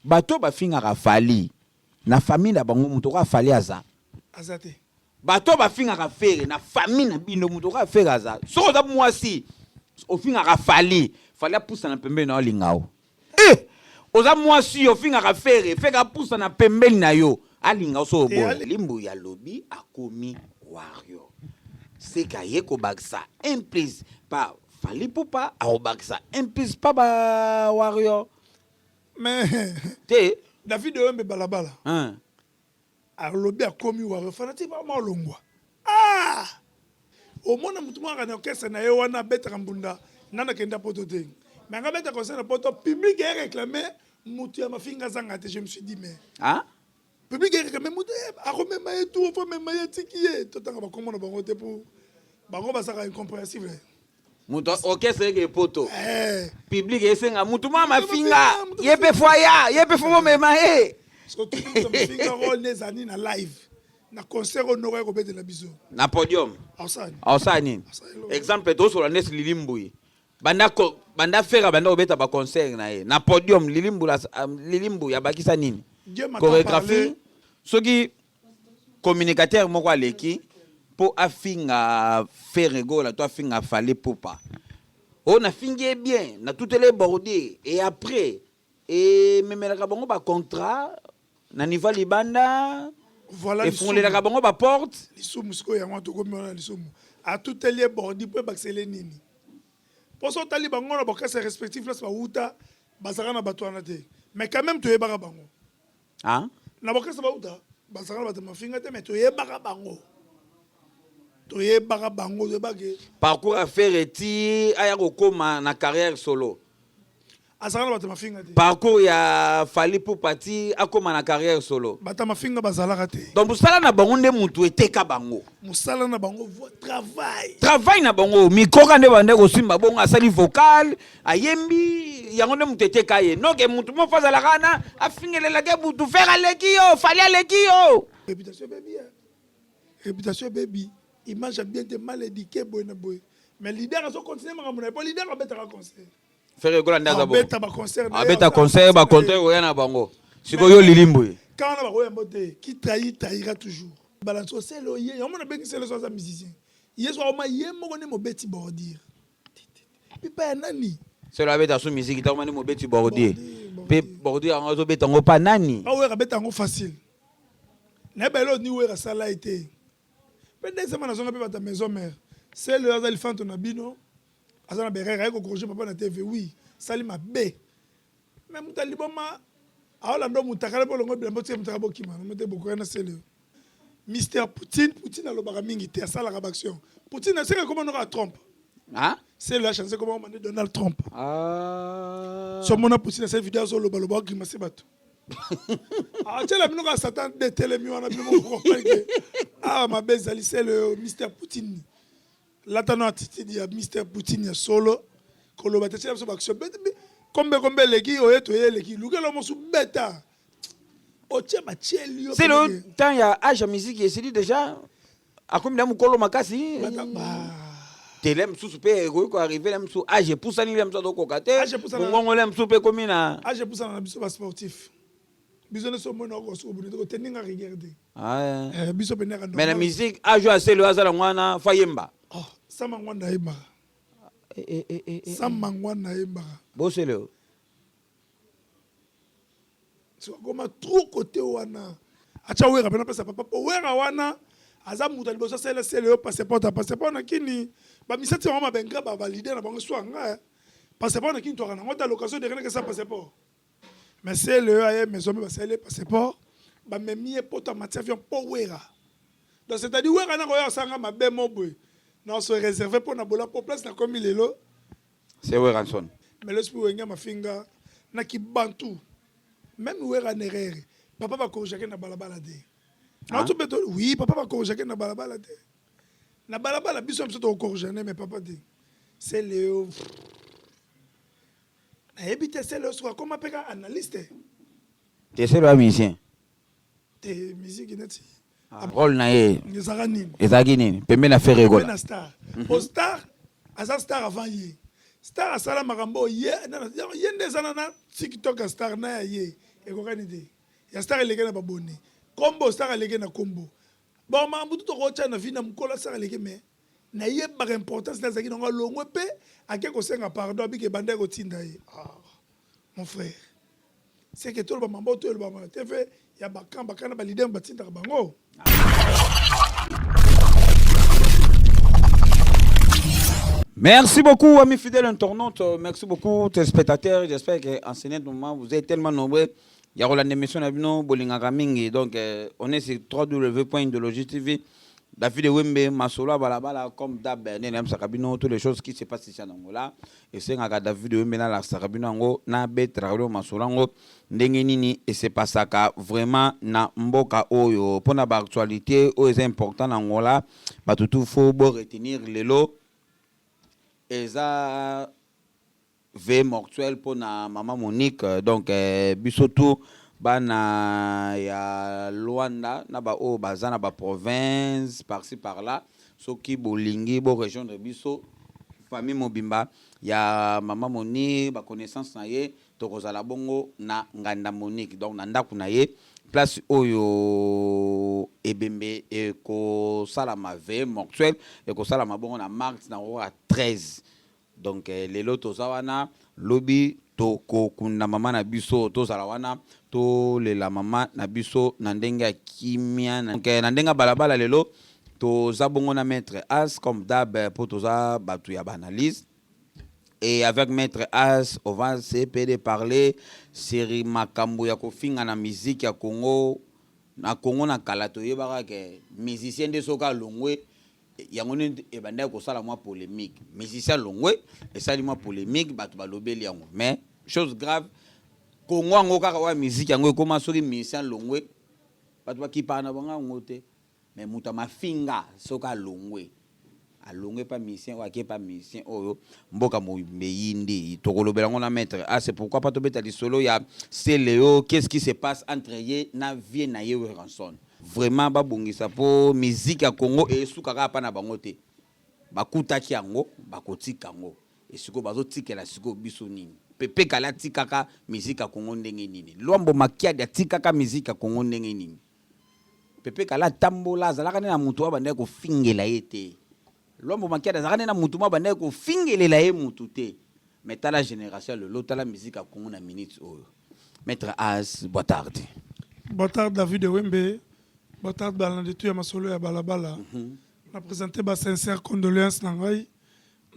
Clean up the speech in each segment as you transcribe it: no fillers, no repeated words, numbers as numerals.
Bato bafingaka Fally na famille na bango, moto okoya Fally aza? Aza te. Bato bafingaka Ferre na famille na bino, moto okoya Ferre aza? Soki oza mwasi, ofingaka Fally, Fally apusana pembeni na yo, alinga yo. Eh, oza mwasi, ofingaka Ferre, Ferre apusana pembeni na yo, alinga yo? So oboya limbu, alobi akomi warrior, seke aye kobakisa un plus pa Fally Ipupa, akobakisa un plus pa ba warrior. Mais te. David Oyombe balabala. Hein. Alobi akomi warrior, fanatique bakoma olongwa. Ah! Omona motu moko na orchestre na ye wana abetaka mbunda, nana akenda Poto te, mais anga abeta concert na Poto, public eye réclame motu ya mafinga azanga te. Je me suis dit, mais ah? Public eye réclame motu akomema ye tu ofo mema ye, atiki ye. Totanga bakombo na bango te po bango bazalaka incompréhensible. Moto orchestre eke Poto, Eh. Public esenga mutu mwa mafinga, ye mpe fo aya, ye mpe fo bomema ye. Surtout moto mafinga, rôle ne ezali na live, na concert oyo noko ya kobetela biso. Na podium. Aosala nini? Aosala nini? Aosala eloko. Exemple, tosola ndesi Lili Mbui, banda banda Ferre banda kobeta baconcert na ye na podium, Lili Mbui, Lili Mbui abakisa nini? Dieu m'a Chorégraphie. Parlé. Soki communicateur moko aleki mpo afinga Ferre Gola to afinga Fally Ipupa, oyo nafingi ye bien, natuteli ye bordure, et après ememelaka bango bacontrat na niveau ya libanda, Voilà. efungolelaka bango baporte. Lisumu sikoyo yango tokomi wana. Lisumu, atuteli ye bordure mpo ebakisele nini? Mpo so otali bango na baorchestre respectif, place bawuta, bazalaka na bato wana te, mais quand même toyebaka bango. Ah? Na baorchestre bauta, bazalaka na bato mafinga te, mais toyebaka bango, toyebaka bango, toyebake. Parcours ya Ferre ti aya kokóma na carrière solo. Azalaka na bato mafinga te. Parcours ya Fally Ipupa ti akóma na carrière solo. Bato mafinga bazalaka te. Donc mosala na bango nde mutu eteka bango. Mosala na bango, travail. Travail na bango, mikoka nde bande kosimba bongo, asali vocal, ayembi, yango nde mutu eteka ye. Noke mutu moko azalaka wana afingelelaka butu, Ferre aleki yo, Fally aleki yo. Réputation ebebi, réputation ebebi, image ya bien te, mal éduqué, boye na boye, mais leader azocontinue makambo na ye, po leader abetaka concert. Ferre Gola nde aza bongo. Abeta baconcert na ye. Abeta concert, baconcert oya na bango. Sikoyo yo Lili Mbui. Ka wana bakoyamba te. Qui trahit trahira toujours. Balance osele oye yango mona bengi sele so aza musicien, ye so akoma ye moko nde mobeti bordure pipa ya nani. Selo abeta so musique ntango mani mobeti bordure, mpe bordure yango azobeta yango pa nani? Awera abeta yango facile, nayeba eloko ni Wera asala ye te. Mpe deuxièmement, nazonga mpe bato ya maison mère. Sele oyo aza lifanto na bino, aza na berere, aye kocorriger papa na TV. Oui, sali mabe, mais moto aliboma aolanda motakala mpo olongo bilamba, otika motaka, bokima nomo te, bokoya na sele oyo. Mr Poutine, Poutine alobaka mingi te, asalaka baaction. Poutine aseka ekoma noko ya Trump. Ah? Sele achange koma mande Donald Trump. Ah. So mona Poutine asali video, azolobaloba, agrimace bato, atiela bino kaka Satan de telemi wana, bino moko comprendre ke awa mabe ezali. Sele oyo Mr Poutine, lata no attitude ya Mr Poutine ya solo, koloba te, tiela biso baaction. Kombe kombe eleki, oye toye eleki, lukela mosu beta otie batieli yo. C'est le temps ya âge ya musique esili déjà, akomi na mokolo makasi. Tele mosusu mpe ekoki koarriver na mosusu, âge epusani le mosusu, azokoka te. Âge epusana. Mongongo le mosusu mpe ekomi na Âge epusana na biso basportif, biso nyonso omoni okosuka bune te, koteninga rigueur te. Ah. Eh, biso pene yaka. Mais na musique, âge oyo aseli oyo aza nango wana, fa yemba. Oh, Sama Ngwanda ayembaka. Eh, eh, eh, eh, eh. Sama Ngwanda ayembaka. Bosele oyo. So akoma trop côté wana, atya Wera mpe napesa papa, po Wera wana aza moto ya liboso asala sele oyo passeport ya passeport na kini bamisati bango mabenga baleader na bango so anga passeport na kini twaka nango ta l'occasion de rien que ça passeport. Mais sele oyo aye maison mpe basali ye passeport, bamemi ye poto, amati avion mpo Wera. Donc c'est à dire Wera na koya osanga mabe mo boye na se réserve mpo na bola mpo place nakomi lelo. C'est Werrason. Mais l'esprit Wenge mafinga na kibantu, même Wera nerere papa bakorojake na balabala te. Nauti mpe, oui, papa bakorojake na balabala te. Na balabala biso biso tokokorojane, mais papa te. Seleo, nayebi te, Seleo soki akoma mpe ka analyste. Te, selo ya musicien. Te, musique neti. Rôle na ye. Ezalaka nini? Ezalaki nini pembeni na Ferre Gola? Na star, po star aza star avant ye. Star asala makambo oyo ye ye nde eza na TikTok ya star na ya ye. Ekokani te. Ya star eleke na babone. Kombo star aleke na kombo. Bon, makambo tu tokotya na vie na mokolo star aleke, mais nayebaka importance nazalaki nango. Alongwe mpe ake kosenga pardon, abiki ebanda kotinda ye. Ah, mon frère, c'est que toloba mambo to elobama na TV ya bakan bakan na baleader batindaka bango. Merci beaucoup, amis fidèles internautes. Merci beaucoup, téléspectateurs. J'espère qu'en ce moment, vous êtes tellement nombreux. Il y a l'émission na bolingaka mingi. Donc, on est sur www.idéologie TV. David Wembe, Masolo, Balabala, comme d'hab, nayebisaka bino, toutes les choses qui se passent ici en Angola. Et c'est un David Wembe, na Sakabino, ngo, na betra, Masolo, ngo, ndenge nini esepasaka vraiment na mboka oyo mpona baactualité oyo eza important na Angola. Bato tu faut bo retenir, lelo eza veillée mortuaire mpona mama Monique. Donc biso tu bana ya Luanda na baoyo baza na baprovince par-ci par-là, soki bolingi borejoindre biso, famille mobimba ya mama Monique, baconnaissance na ye, tokozala bongo na nganda Monique, donc na ndako na ye, place oyo ebembe ekosalama. Veillée mortuaire ekosalama bongo na mars na oka 13. Donc lelo toza wana, lobi tokokunda mama na biso. Tozala wana, tolela mama na biso na ndenge ya kimia. Donc na ndenge ya balabala, lelo toza bongo na maître As, comme d'hab, mpo toza bato ya baanalyse. Et avec maître As, on va essayer de parler série makambo ya kofinga na musique ya Congo. Na Congo na kala, toyebaka ke musicien nde soki alongwe, yango nde ebandaki kosala mwa polémique. Musicien alongwe, esali mwa polémique, bato balobeli yango. Mais chose grave, Congo yango kaka wa musique yango ekóma, soki musicien alongwe, bato bakipaka na bango yango te. Mais moto ya mafinga, soki alongwe, alongwe pa musicien oyo, ake pa musicien oyo, mboka mobimba nde tokolobela yango na maître. Ah, c'est pourquoi pas tobeta lisolo ya Celeo. Qu'est-ce qui se passe entre ye na vieux na ye Werrason? Vraiment, babongisa mpo musique ya Congo esukaka kaka mpa na bango te. Bakutaki yango, bakotika yango esikoyo, bazotikela sikoyo biso nini? Pepe Kala atikaka musique ya Congo ndenge nini? Lwambo Makiadi atikaka musique ya Congo ndenge nini? Pepe Kala atambola, azalaka nde na motu oyo abandaki kofingela ye te. Lwambo Makiadi azalaka nde na motu mo abandaki kofingelela ye motu te. Mais tala génération ya lelo, tala musique ya Congo na minute oyo. Maître As, boa tarde. Boa tarde, David Wembe. Boa tarde, balandi tu ya masolo ya balabala. Na présente ba sincère condoléance na ngai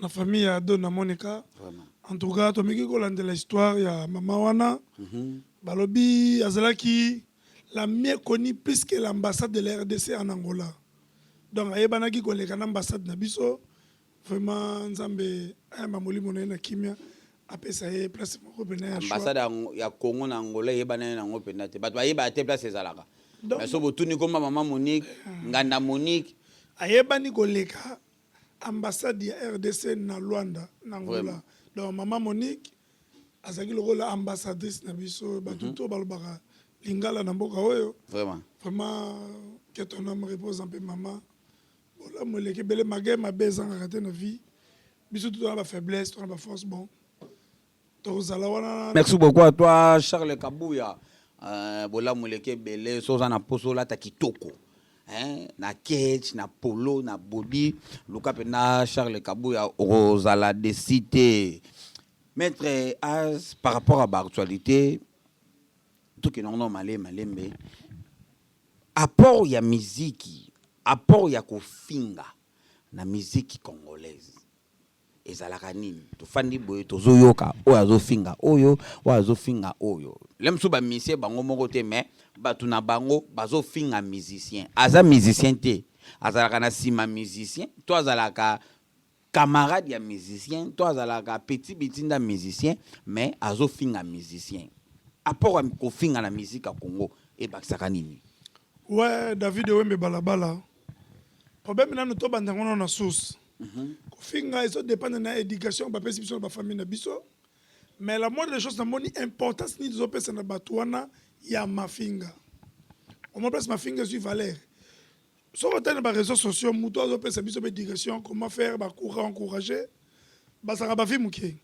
na famille ya Dona Monica. Vraiment. En tout cas, tomeki kolandela histoire ya mama wana. Balobi azalaki la mieux connue plus que l'ambassade de la RDC en Angola. Donc ayebanaki koleka na ambassade na biso. Vraiment, Nzambe ayamba molimo na ye na kimia, apesa ye place moko pene ya choix. Ambassade ya Congo na Angola eyebana ye nango mpenza te. Bato bayebaka te place ezalaka. Donc, mais so botuni komba mama Monique, nganda Monique. Ayebani koleka ambassade ya RDC na Luanda, na Angola. Vraiment. Donc mama Monique azalaki lokola ambassadrice na biso, bato to balobaka lingala na mboka oyo. Vraiment. Vraiment, que ton âme repose en paix, mama. Bolamu eleki ebele, malgré mabe ezangaka te na vie. Biso tu tona bafaiblesse, tona baforce. Bon, tokozala wana. Merci beaucoup à toi, Charles Kabuya. Bolamu eleki ebele. So oza na mposa olata kitoko, hein? Na ketch, na polo, na body, luka mpenza Charles Kabuya, okozala déçu te. Maître As, par rapport à baactualité, tokende yango malembe malembe. Apport ya miziki, apport ya kofinga na miziki congolaise ezalaka nini? Tofandi boye, tozoyoka oyo azofinga oyo, oyo azofinga oyo. Le mosusu bamusicien bango moko te, mais bato na bango bazofinga musicien. Aza musicien te, azalaka na nsima musicien, to azalaka camarade ya musicien, to azalaka petit bitinda musicien, mais azofinga musicien. Apport ya kofinga na musique ya Congo ebakisaka nini? Ouais, David Wembe balabala, problème nanu tobanda yango nano na source. Kofinga ezodépendre na éducation bapesi biso na bafamille na biso. Mais la moindre des choses, namoni importance nini tozopesa na bato wana ya mafinga? Omoi place mafinga ezwi valeur. Soki otali na baréseaux sociaux, moto azopesa biso baéducation, comment faire, bacoura encourager, bazalaka bavie moke.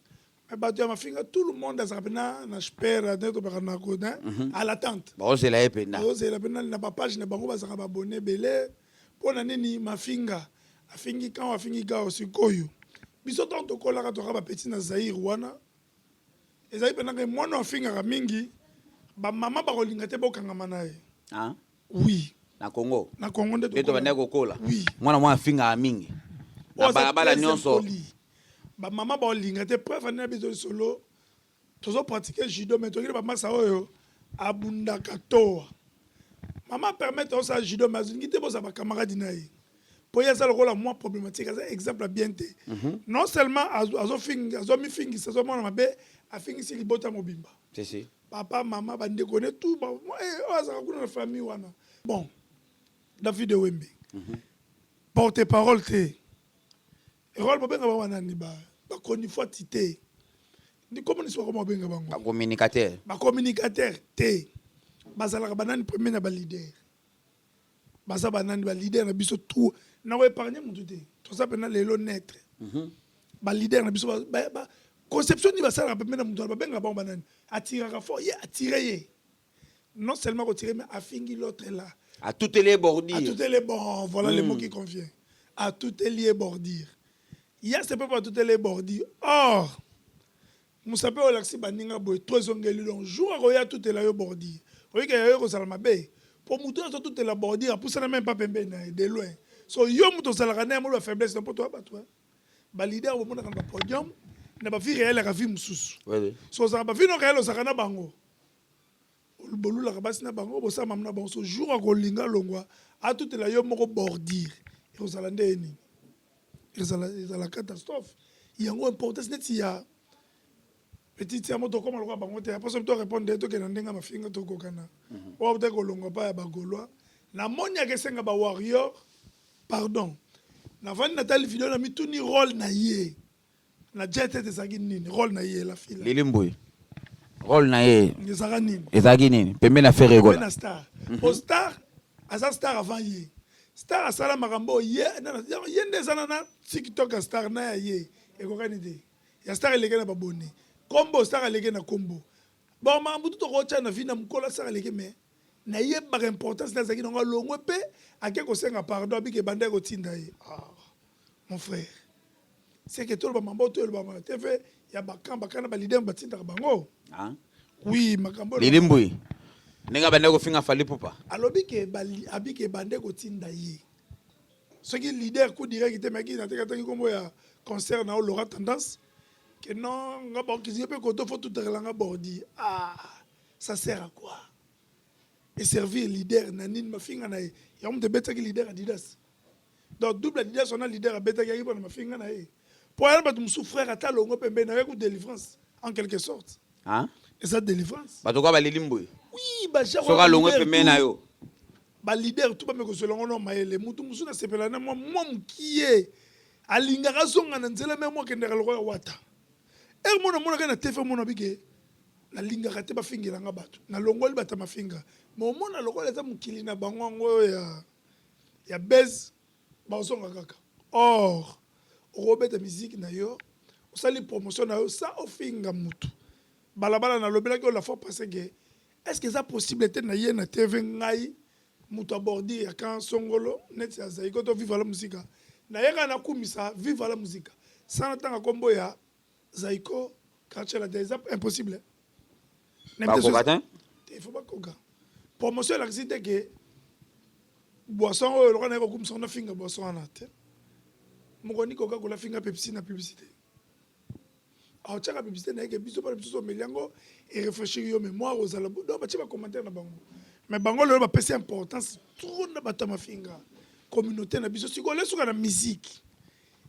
Mais bato ya mafinga, tout le monde azalaka mpena na spere nde tobaka na kona à l'attente. Baozela ye mpenza. Ozela mpena na bapage na bango, bazalaka babone ebele. Mpo na nini mafinga? Afingi kan, afingi gao. Sikoyo biso ntango tokolaka, toka bapeti na Zaire wana, ezali mpenaka mwana afingaka mingi, bamama bakolinga te bokangama na ye. Ah? Oui. Na Congo? Na Congo nde. Nde tobandaki kokola. Oui. Mwana mwana afingaka mingi na balabala nyonso. Bamama baolinga te. Preuve ane na biso lisolo, tozopratike judo, mais tokili bamasa oyo abundaka toa mama permettre osala judo, mais alingi te bozala bacamarade na ye, mpo ye aza lokola mwa problématique, aza exemple ya bien te. Non seulement azomifingisa, azomona mabe, afingisi libota mobimba. Si, si. Papa, mama, bandeko ne tout oyo azalaka kuna na famille wana. Bon, David Wembe, porte parole te, role bobenga bango banani, bakonifwati te, komo nisi bakoma babenga bango? Bacommunicateur. Bacommunicateur te, bazalaka banani premier na baleader? Baza banani baleader na biso? Tout na koépargne motu te, toza mpena lelo netre. Baleader na biso, conception nini basalaka pembeni na motu wana? Babengaka bango banani? Atiraka fort ye, atire ye, non seulement kotirer, mais afingi l'autre là. Atuteli ye bordure. Atuteli, bon, voilà le mot qui convient, atuteli ye bordure. Ya se mpe atuteli ye bordure. Or mosape oyo olakisi baninga boye to ezongeli, donc jour akoya atutela yo bordure, oyike ya yo kozala mabe, mpo motu oyo azotutela bordure apusana même pas pembeni na ye, de loin. So yo moto ozalaka na ye, molo bafaiblesse na mpo toya bato baleader bomonaka na bapodium, na bavie réelle yaka vie mosusu. So ozalaka bavie non réelle, ozalaka na bango, bolulaka basi na bango, bosala mamu na bango. So jour akolinga longwa, atutela yo moko bordure, ekozala nde ye nini? Ezala catastrophe. Yango importance neti ya petite ya moto okóma lokola bango te. Aposo to répondre, tokende ndenge mafinga, tokokana oyo te kolongwa pa ya bagaulois. Namoni yaka esenga bawarrior pardon. Navandi, natali video na mituni, rôle na ye na jet ete ezalaki nini? Rôle na ye, la fille. Lili Mbui, rôle na ye? Ezalaka nini? Ezalaki nini pembeni na Ferre Gola? Na star po star aza star avant ye, star asala makambo oyo ye nde eza na TikTok ya star na ya ye ekokani te. Ya star eleki na babone kombo, star aleki na kombo. Bon, makambo tu tokotya na vie na mokolo, star aleki, mais nayebaka importance nde azalaki nango. Alongwe mpe ake kosenga pardon, abiki ebanda kotinda ye. Ah, mon frère, c'est que toloba mambo to elobama te fe ya bakan bakan na baleader batindaka bango. Ah? Oui, makambo. Lili Mbui, ndenge abandaki kofinga Fally Ipupa. Alobi ke abiki ebande kotinda ye soki leader coup direct te, maki natekataki nkombo ya concert na Laura Tendance ke non, nga bakisi ye mpe koto fo tutekelanga bordi. Ah, ça sert à quoi? Eservir leader na nini mafinga na ye? Yango moto ebetaki leader Adidas, donc double Adidas wana leader abetaki yaki mpona mafinga na ye, mpo ayana bato mosusu. Frère, ata longo pembeni naye ku délivrance en quelque sorte. Ah? Eza délivrance. Bato kwa balili Mbui. Oui. Soki alongwe pembeni na yo. Baleader tu bame kozwela ngo no mayele. Mutu mosusu nasepela na mwa mwa mokie, alingaka azonga na nzela, me mwa akendaka lokola wata ere mona amonaka na tefe, mona bike nalingaka te bafingelanga bato, nalongoli bato ya mafinga. Me omona lokola eza mokili na bango, yango oyo ya base, bazonga kaka. Or okobeta musique na yo, osali promotion na yo sa ofinga mutu balabala. Nalobelaki oyo la fois passée ke est ce que eza possible te na ye na TV ngai moto abordire ya kan songolo neti azali ko to Viva la Musica, nayeka nakumisa Viva la Musica sana ntanga nkombo ya Zaiko, Quartier Latin, eza impossible. Bakoka te. Il faut bakoka. Promotion elakisi te ke boisson oyo lokola naye kokumisa, nafinga boisson wana te. Mokoni koka kola finga Pepsi na publicité, aotiaka publicité na ye ke biso mpona biso omeli yango, erafraîchir yo mémoire, ozala. Donc batie bacommentaire na bango, mais bango lelo bapesi importance trop na bato ya mafinga. Communauté na biso sikoyo lesuka na musique,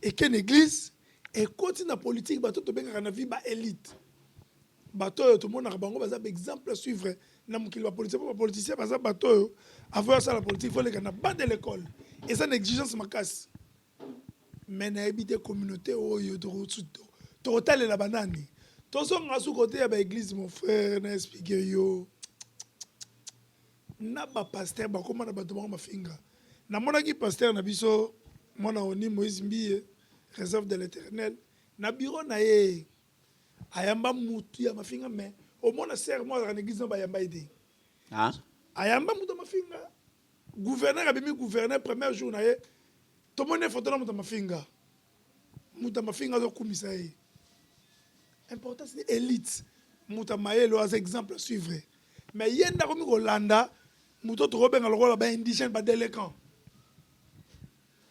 eke na église, ekoti na politique. Bato tobengaka na vie baélite, bato oyo tomonaka bango baza baexemple à suivre na mokili, bapoliticien, mpo bapoliticien baza bato oyo avant asala politique faut leka na banc de l'école, eza na exigence makasi. Mais nayebi te communauté oyo tokotalela banani. Tozonga su kote ya baéglise, mon frère, na explique yo na bapaster bakóma na bato bango mafinga. Namonaki paster na biso, mwana oni Moïse Mbiye, Réserve de l'Éternel, na bureau na ye. Ayamba mutu ya mafinga, mais omona sere mo azalaka na église na bayamba ye te. Ah? Ayamba mutu ya mafinga. Gouverneur abimi gouverneur, premier jour na ye, tomoni photo na mutu ya mafinga. Mutu ya mafinga azokumisa ye. Importance ni élite, mutu ya mayele oyo aza exemple à suivre, mais ye nde akomi kolanda moto oyo tokobenga lokola baindigène, badélinquant.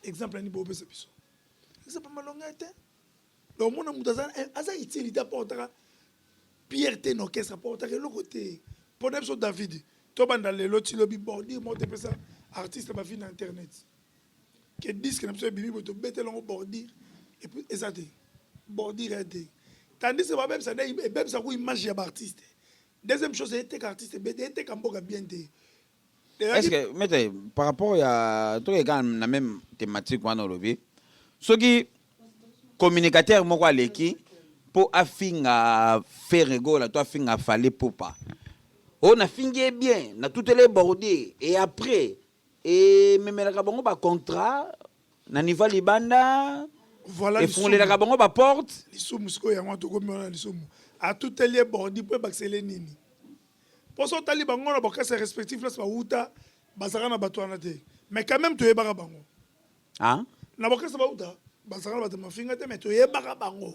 Exemple nini boopesa biso? Exemple malonga te. Donc omona moto aza utilité, aportaka pierre te na orchestre, aportaka eloko te. Mpo na biso, David, tobanda lelo ti lobi, bordure moko tepesa artiste bavi na internet ke disque na biso ebimi boye, tobetela yango bordure, et puis eza te bordure ya te, tandis que babebisa nde ebebisaka image ya baartiste. Deuxième chose, eteka artiste ebete, eteka mboka bien te. Est-ce que, maître, par rapport ya tokeka na même thématique wana, olobi soki communicateur moko aleki mpo afinga Ferre Gola to afinga Fally Ipupa, oyo nafingi ye bien, natuteli ye bordure, et après ememelaka bango bacontrat na niveau ya libanda? Voilà. Efungolelaka bango baporte? Lisumu sikoyo yango wana, tokomi wana. Lisumu, atuteli ye bordure mpo ebakisele nini? Mpo so otali bango na baorchestre respectif, place bauta, bazalaka na bato wana te, mais quand même toyebaka bango. Ah? Na baorchestre bauta, bazalaka na bato mafinga te, mais toyebaka bango,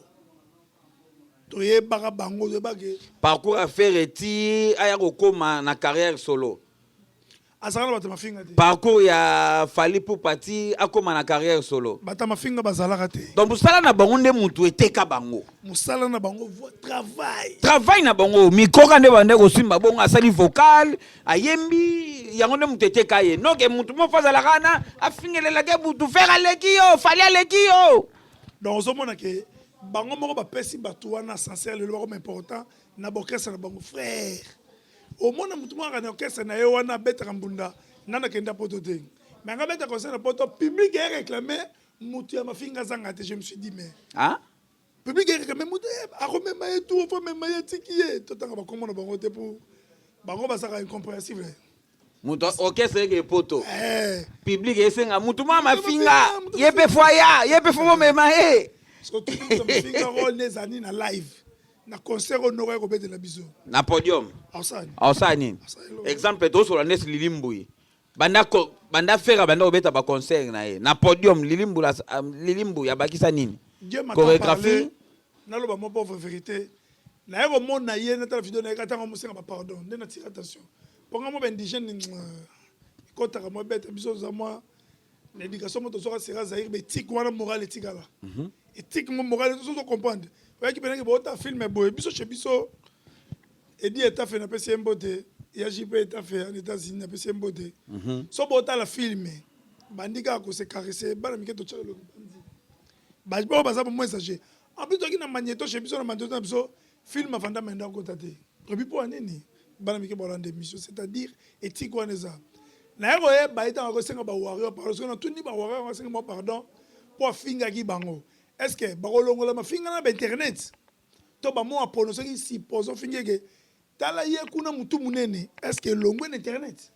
toyebaka bango, toyebaka. Parcours ya Ferre ti aya kokóma na carrière solo. Azalaka na bato mafinga te. Parcours ya Fally Ipupa ti akóma na carrière solo. Bato mafinga bazalaka te. Donc mosala na bango nde mutu eteka bango. Mosala na bango, travail. Travail na bango, mikoka nde bande kosimba bongo, asali vocal, ayembi, yango nde mutu eteka ye. Noke mutu moko azalaka wana afingelelaka butu: Ferre aleki yo, Fally aleki yo. Donc ozomona ke bango moko bapesi bato wana ascenseur. Lelo bakoma important na baorchestre na bango. Frère, omona motu moko na orchestre na ye wana abetaka mbunda, nana akenda poto te, mais anga abeta concert na poto, public eye réclame motu ya mafinga azanga te. Je me suis dit, mais ah? Public eye réclame motu akomema ye tu ofo mema ye, atiki ye. Totanga bakombo na bango te po bango bazalaka incompréhensible. Moto orchestre eke poto, Eh, public esenga mutu mwa mafinga, ye mpe fo aya, ye mpe fo bomema ye. Surtout moto ya mafinga, rôle ne ezali na live, na concert oyo noko ya kobetela biso. Na podium. Aosala nini? Aosala nini? Asala eloko. Exemple, tosola ndesi Lili Mbui, banda banda Ferre banda kobeta baconcert na ye na podium, Lili Mbui, Lili Mbui abakisa nini? Dieu m'a Chorégraphie. parlé, naloba mo pauvre vérité, naye komona ye, natala video na ye, ntango mosenga bapardon nde natira attention, mponga mo baindigène ekɔtaka mwa bete. Biso toza mwa na éducation mo tozwaka sera Zaire, baéthique wana, morale etikala, éthique mo morale tozo comprendre. Oyaki mpenaki boota film boye, biso chez biso edi etafe, napesi ye mbote ya JP etafe en États-Unis, napesi ye mbote. So botala film, bandi kaka kose caresser, bana mike totyaka eloko, bandi oyo baza moins âgé. En plus toki na magnéto chez biso, na magnéto na biso film avanda menda okota te. Oyebi mpo ya nini? Bana mike bolanda émission, c'est-à-dire éthique wana eza. Naye koyeba ye ntango akosenga bawarrior pardon. Soki natuni bawarrior yango, asenga mwa pardon mpo afingaki bango, est ce que bakolongola mafinga na bainternet to bamo apono? Soki suppose ofingi eke tala ye kuna mutu monene, est ce que elongwe na internet?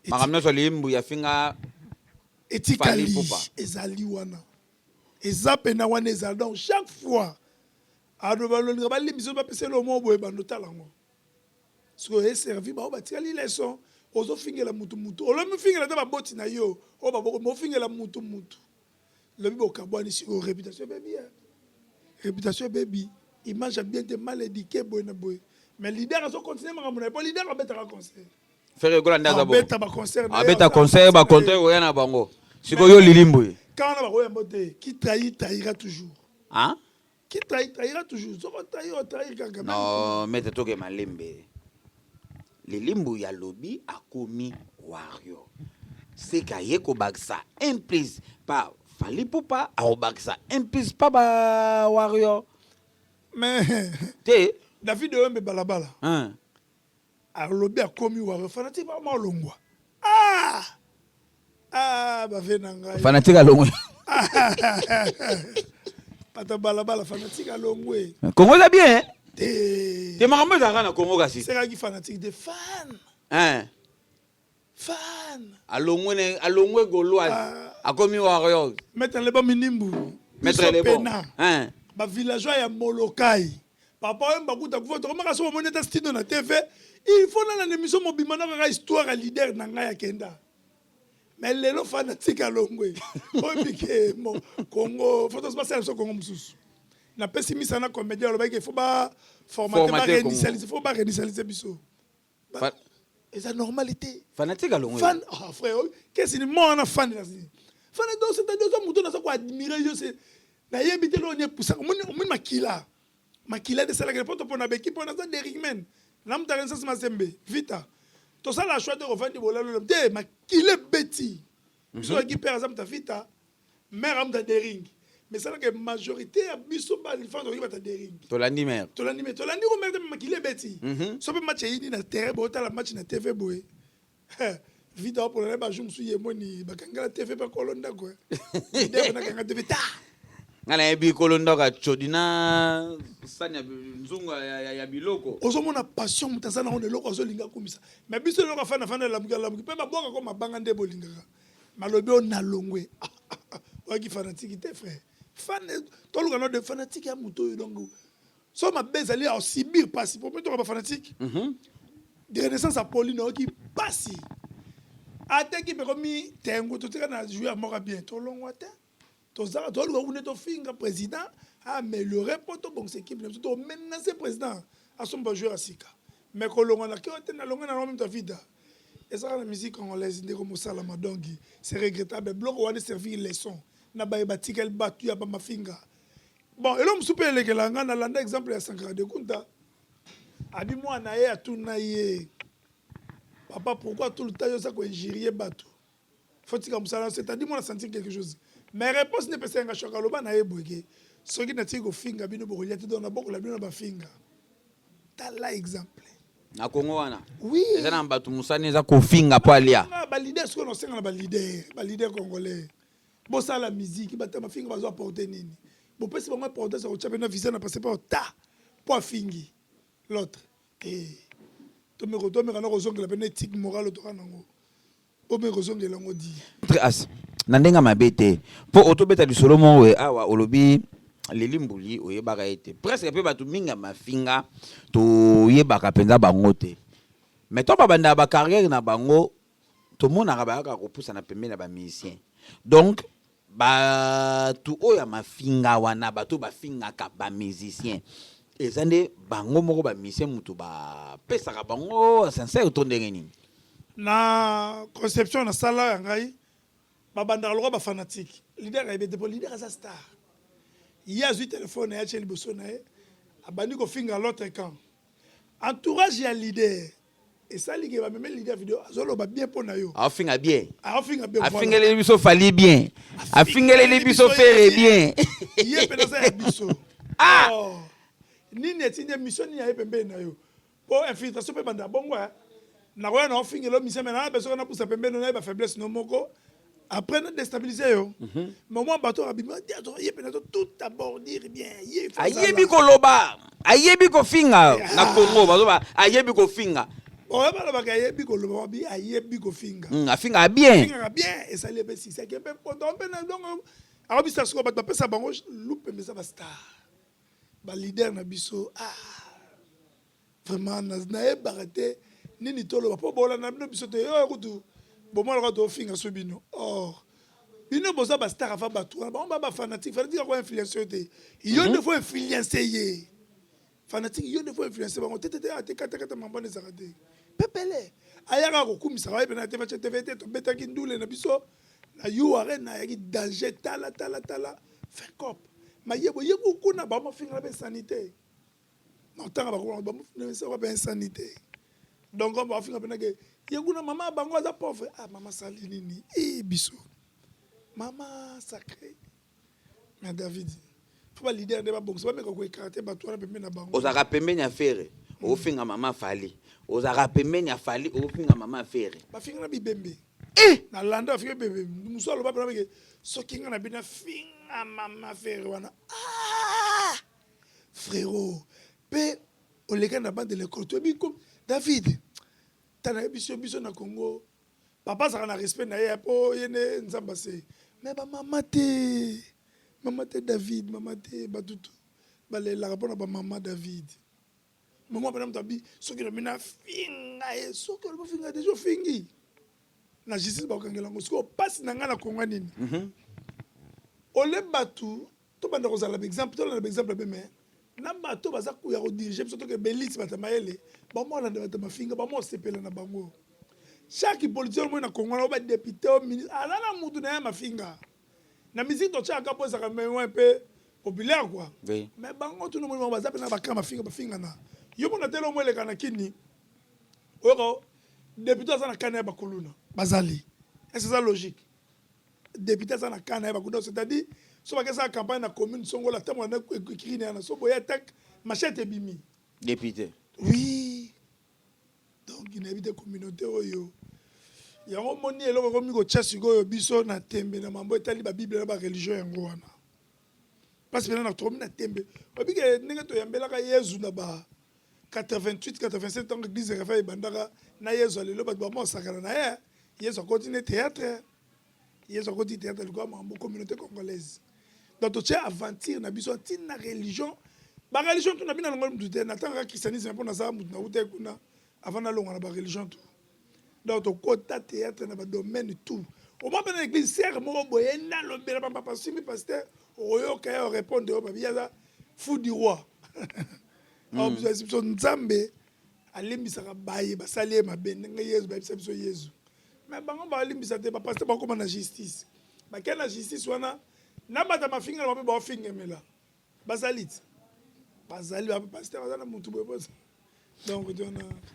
Makambo nyonso Lili Mbui afinga etikali. Fally Ipupa. Ezali wana, eza pena wana, ezali. Donc chaque fois ado balolinga balimbisa, bapesa elo moko boye, bando tala yango sikoyo eservi bao batikali leçon. Ozofingela mutu, mutu olobi fingela te, baboti na yo oyo baboko mofingela mutu, mutu lobi bokabwani. Sikoyo réputation ebebi, réputation ebebi, image ya bien te, mal éduqué boye na boye. Mais leader azocontinue makambo na ye, po leader abetaka concert. Ferre Gola nde aza bongo. Abeta baconcert na ye, abeta aza concert, concert baconcert oya na bango. Sikoyo yo Lili Mbui. Quand wana bakoyamba te, qui trahit trahira toujours. Hein? Qui trahit trahira toujours. Soko trahir, otrahir kaka. Non, maître, toke malembe. Lili Mbui alobi akomi warrior, seka ye kobakisa un plus pa Fally Ipupa, akobakisa un plus pa ba warrior. Mais te. David Oyombe balabala. Hein? Alobi akomi warrior, fanatique bakoma olongwa. Ah ah, bave na ngai. Fanatique alongwe. Pata balabala, fanatique alongwe. Congo eza bien. Te. Te, makambo ezalaka na Congo kasi. Sekaki fanatique de fan. Hein? Fan. Alongwe alongwe gauloise. Ah. Akomi warrior. Maître Lebo Minimbu. Maître biso Lebo. Pena Hein? bavillageois ya Molokai. Papa Wemba kuta kufa, tokomaka so bomoni ata stino na TV, il faut nalanda émission mobimba na kaka histoire ya leader na ngai akenda. Mais lelo fanatique alongwe, oyebi ke mo Congo faut basala biso Congo mosusu. Napesi misa na comédien, alobaki faut baformater, baréinitialiser, faut baréinitialiser biso. Eza normalité. Fanatique alongwe. Fan, ah, frère, qu'est-ce ni mo wana fan na fan? Donc c'est-à-dire oza moto naza koadmirer yo, c'est nayebi te loo ni epusaka. Omoni makila, makila nde esalaka po topona baéquipe wana. Aza Derrickman na moto Renaissance Mazembe Vita, tosala choix te, kovandi bolalo te, makila ebeti biso. Aki père aza moto ya Vita, mère aza moto ya Daring, mais esalaka majorité ya biso balifan tokoki bata Daring. Tolandi mare. Tolandi me, tolandi ko mare te, makila ebeti. So mpe match eyini na terrain, bootala match na TV boye, Vita opona na bajour mosusu, ye moni bakangela TV mpe kolo ndako leader nakanga TV ta. Ngai nayebi kolo ndako acodi na sani ya nzungu ya biloko. Ozomona passion moto aza nango na eloko azolinga akumisa. Mais biso eloko afanda fanda, elamuki alamuki mpe babwaka ko mabanga nde bolingaka malobi oyo nalongwe. Oyaki fanatique te, frère. Fan toluka no de fanatique ya moto oyo, donc so mabe ezali asubir pasi po mpe toka bafanatique de Renaissance. Apoli nayoki pasi, ateki mpe komi tengo totika na joueur moko bien, tolongwa te. Tozaka toluka kuna tofinga président aaméliorer mpo tobongisa équipe na biso, tomenace président asomba joueur ya sika. Mais kolongwa na keo te, nalongwe na meme Vita ezaka na musique congolaise ndeko mosalama. Donc c'est regrettable, biloko wana servir leçon na baye batikali bato ya bamafinga. Bon, eloko mosusu mpe elekela nga, nalanda exemple ya Sankara de Kunta, abi mwana ye atuna ye: "Papa, pourquoi tout le temps yo oza koinjurier bato? Faut tika mosala." C'est-à-dire mwana sentir quelque chose, mais réponse nde epesa yanga choc. Aloba na ye boyeke: "Soki natiki kofinga bino, bokolia te, donc nabokola bino na bafinga." Tala exemple. Na Kongo wana. Oui. Eza na bato mosani eza kofinga mpo alia. Baleader sikoyo, naosenga na baleader, baleader congolais, bosala musique. Bato ya mafinga bazwa apporte nini? Bopesi bango importance ya kotya mpe na visa na passeport ta mpo afingi l'autre te. Tomeka, tomeka na kozongela mpe na éthique morale toka nango, bomeka kozongela yango di. As na ndenge mabe te, mpo otobeta lisolo moko awa, olobi Leli Mbuli oyebaka ye te presque, mpe bato mingi ya mafinga toyebaka mpenza bango te. Mais to babandaka bacarrière na bango, tomonaka bayaka kopusana pembeni na bamusicien. Donc bato oyo ya mafinga wana, bato bafingaka bamusicien, eza nde bango moko bamusicien moto bapesaka bango sincère to ndenge nini? Na conception nasala ya ngai, babandaka lokwa bafanatique. Leader ayebi te, mpo leader aza star. Ye azwi telefone na ye, atie liboso na ye, abandi kofinga l'autre camp. Entourage ya leader esali ke bameme leader video, azoloba bien mpo na yo. Afinga bien. Afinga bien. Afingeleli biso Fally bien, afingeleli biso Ferre bien. Ye mpe naza ya biso. Ah! Oh. Nini etindi émission nini aye pembeni na yo? Mpo infiltration mpe banda bongo. Nakoya na ofingela mission, mais nana besoka napusa pembeni, nayeba faiblesse no moko, après na déstabiliser yo. Mais moi, bato abima ye mpe nazo tout abordir bien ye. Ayebi koloba, ayebi kofinga. Na Congo bazoba ayebi kofinga. Oyo balobaka ayebi koloba, babi ayebi kofinga. Afingaka bien. Afingaka bien, esali ebe sisaki mpe poto mpe na. Donc akobisa sikoyo bato bapesa bango lupe, eza bastar, baleader na biso. Ah, vraiment nayebaka te nini toloba mpo bolanda bino biso te. Oyo kutu bomonaka tofinga so bino, or bino boza bastar. Afa bato wana bango ba bafanatique, fanatique ako influence yo te. Yo nde faut influence ye. Fanatique, yo nde faut influence bango te. Te, ate katakata mambwana ezalaka te. Pepele ayaka kokumisaka ye pena te. Face TV te, tobetaki ndule na biso na urn, ayaki danger. Tala, tala, tala fin cop mayebo ye kuna, bamafingana mpe insanité na otanga bakoma mpe insanité. Donc bafinga mpenake ye kuna, mama bango aza pauvre. Ah, mama sali nini? E biso mama sacré. Mais David, faut baleader nde babongisa, bameka koécarter bato wana pembeni na bango. Ozalaka pembeni ya Ferre, ofinga mama Fally. Ozalaka pembeni ya Fally, ofinga mama Ferre. Bafinga na bibembe. Eh! Nalanda bafinga bibembe mosu, aloba mpena beke soki nga na bino afinga mama Ferre wana. Ah! Frérot, mpe oleka na bande de l'école, toyebi David tala ye biso, biso na Congo, papa azalaka na respect na ye mpo ye nde Nzambe ase, mais bamama te, mama te, David, mama te, batutu. Balelaka mpona bamama David. Mama mpena moto abi soki lobi nafinga ye, soki olobi ofinga, deja ofingi na justice, bakokangela yango. Sikoyo mpasi na ngai na Kongo nini? Ole bato tobanda kozala baexemple, tolanda baexemple abe, mais na bato baza ya kodiriger biso, toke beliti, bato ya mayele bamolanda, bato ya mafinga bamosepela na bango. Chaque politicien omoi na Kongo wana, o badéputé, o ministre, aza na mutu na ye ya mafinga. Na musique totyaka mpo ezalaka moins mpe populaire quoi. Mais bango tuna, omoni bango baza mpena baka mafinga, bafingana. Yo mona tele omo eleka na kini, oyoka député aza na kana ya bakuluna bazali. Est-ce eza logique? Député aza na kana ya bakuluna, c'est-à-dire so bakesaka campagne na commune songola, ntango na ekiri na yana so boye, attaque, machette ebimi. Député. Oui, donc nayebi te communauté oyo yango moni eloko ekomi kotia sikoyo biso na tembe na mambo etali babible na bareligion. Yango wana mpasi mpena na tokomi na tembe. Obike ndenge toyambelaka Yezu na ba 88, 87, ntango église Réveil ebandaka na Yezu ya lelo, bato bama osakana na ye. Yezu akoti ne théâtre, Yezu akoti théâtre likoya makambo communauté congolaise. Donc totie aventure na biso ntina religion, bareligion tu na bino alongoli mutu te. Natangaka christianisme mpo nazala mutu nauta kuna avant nalongwa na bareligion tu. Donc tokota théâtre na badomaine tout. Omwa mpe na église sere moko boye nalobela bapapa, simbi pasteur, okoyoka ye orépondre oyo babi aza fou du roi. Biso biso Nzambe alimbisaka baye basali ye mabe ndenge Yezu bayebisa biso Yezu, mais bango balimbisa te. Bapasteur bakóma na justice, bakei na justice wana na bato ya mafinga na bango mpe baofingemela. Bazali ti bazali bapasteur baza na mutu boye boza, donc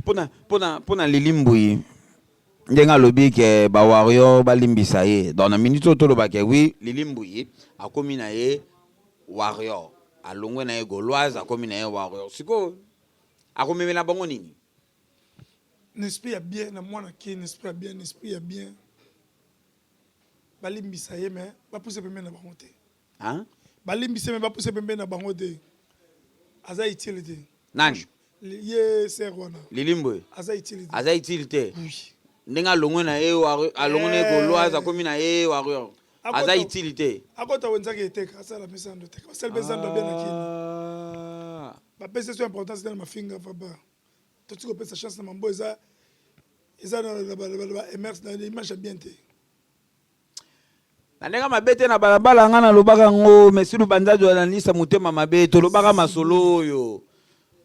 tona. Mpona Lili Mbui, ndenge alobi ke bawarrior balimbisa ye, donc na minute oyo tolobaka, oui, Lili Mbui akomi na ye warrior, alongwe na ye gauloise, akomi na ye warrior. Sikoyo akomemela bango nini? Na esprit ya bien, na mwana ke na esprit ya bien, na esprit ya bien, balimbisa ye, mais bapuse pembeni na bango te. Hein? Balimbisa ye, mais bapuse pembeni na bango te. Aza utile te. Nani? Ye ser wana. Lili Mbui. Aza utile te. Aza utile te. Oui. Ndenge alongwe na ye, alongwe na ye gauloise, akomi na ye warrior, aza utile te. Akota wenzaki eteka, asala misando teka, basali mpe zando abia na kini. Bapesi so importance te na mafinga. Papa, toti kopesa chance na mambo eza na ba na image ya bien te. Na ndenge mabe te, na balabala nga nalobaka yango. Mesilu Banzadi analisa motema mabe. Tolobaka masolo oyo,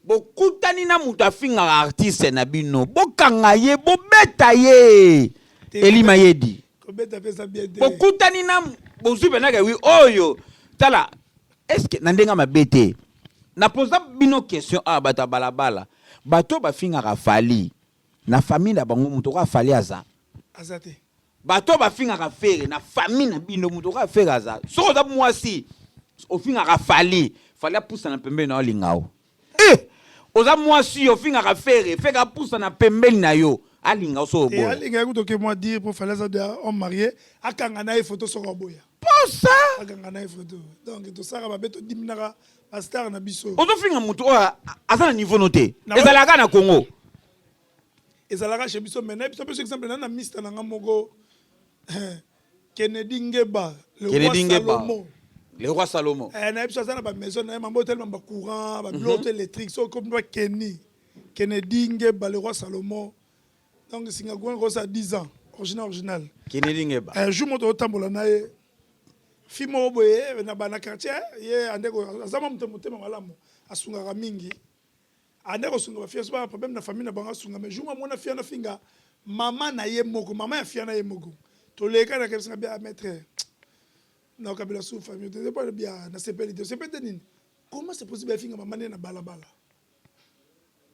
bokutani na moto afingaka artiste na bino, bokanga ye, bobeta ye. Elima yedi. Kobeta mpe eza bien te. Bokutani na bozwi mpenaka wi oyo, tala, est-ce na ndenge mabe te napoza bino question awa? Bato ya balabala, bato oyo bafingaka Fally, na famille na bango moto okoya Fally aza? Aza te. Bato oyo bafingaka Ferre, na famille na bino moto okoya Ferre aza? Soki oza mwasi ofingaka Fally, Fally apusana pembeni na yo, alinga o. Eh, oza mwasi ofingaka Ferre, Ferre apusana pembeni na yo, alinga o so oboya. Alinga ye kutu oke mwa dire mpo Fally aza de homme marié, akanga na ye photo soki aboya. Posa. Akanga na ye photo. Donc tosalaka mabe, todiminaka bastar na biso. Ozofinga motu oyo aza na niveau no te. Ezalaka na Congo. Ezalaka chez biso, mais na biso biso exemple na mista na nga moko, Kennedy Ngeba, le Kennedy roi Ngeba. Salomon. Le roi Salomon. Eh, na biso aza na bamaison na ye, mambo otelema, bacourant, babiloko électrique. So okomi ba Kenny, Kennedy Ngeba, le roi Salomon. Donc singa courant kosa 10 ans, original, original. Kennedy Ngeba. Un jour moto otambola na ye, fi moko boye na bana quartier ye, andeko aza mwa moto motema malamu, asungaka mingi, ande kosunga bafia so bana problème na famille na bango, asunga. Mais jour amona fia na finga mama na ye moko, mama ya fia na ye moko, toleka na kebisinga bia maître na okabela su famille te po bia nasepeli te. Osepeli te nini? Comment c'est possible afinga mama nde na balabala?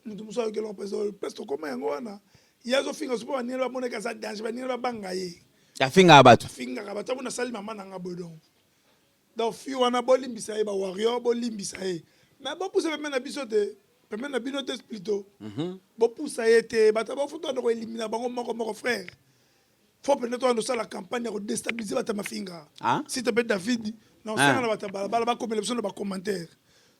Moto mosusu ayokela place tokóma yango wana, ye azofinga so mpo baningana bamonaki aza danger, baningana babanga ye. Afingaka bato. Afingaka bato, amona asali mama na nga boye. Donc fi wana, bolimbisa ye, bawarrior bolimbisa ye, mais bopusa pembeni na biso te, pembeni na bino te plutôt. Bopusa ye te. Bato bafuta wana koelimina bango moko moko, frère. Faut pene to osala campagne ya kodéstabiliser bato ya mafinga. Ah? S'il te plaît, David, na osenga na bato ya balabala bakomela biso na bacommentaire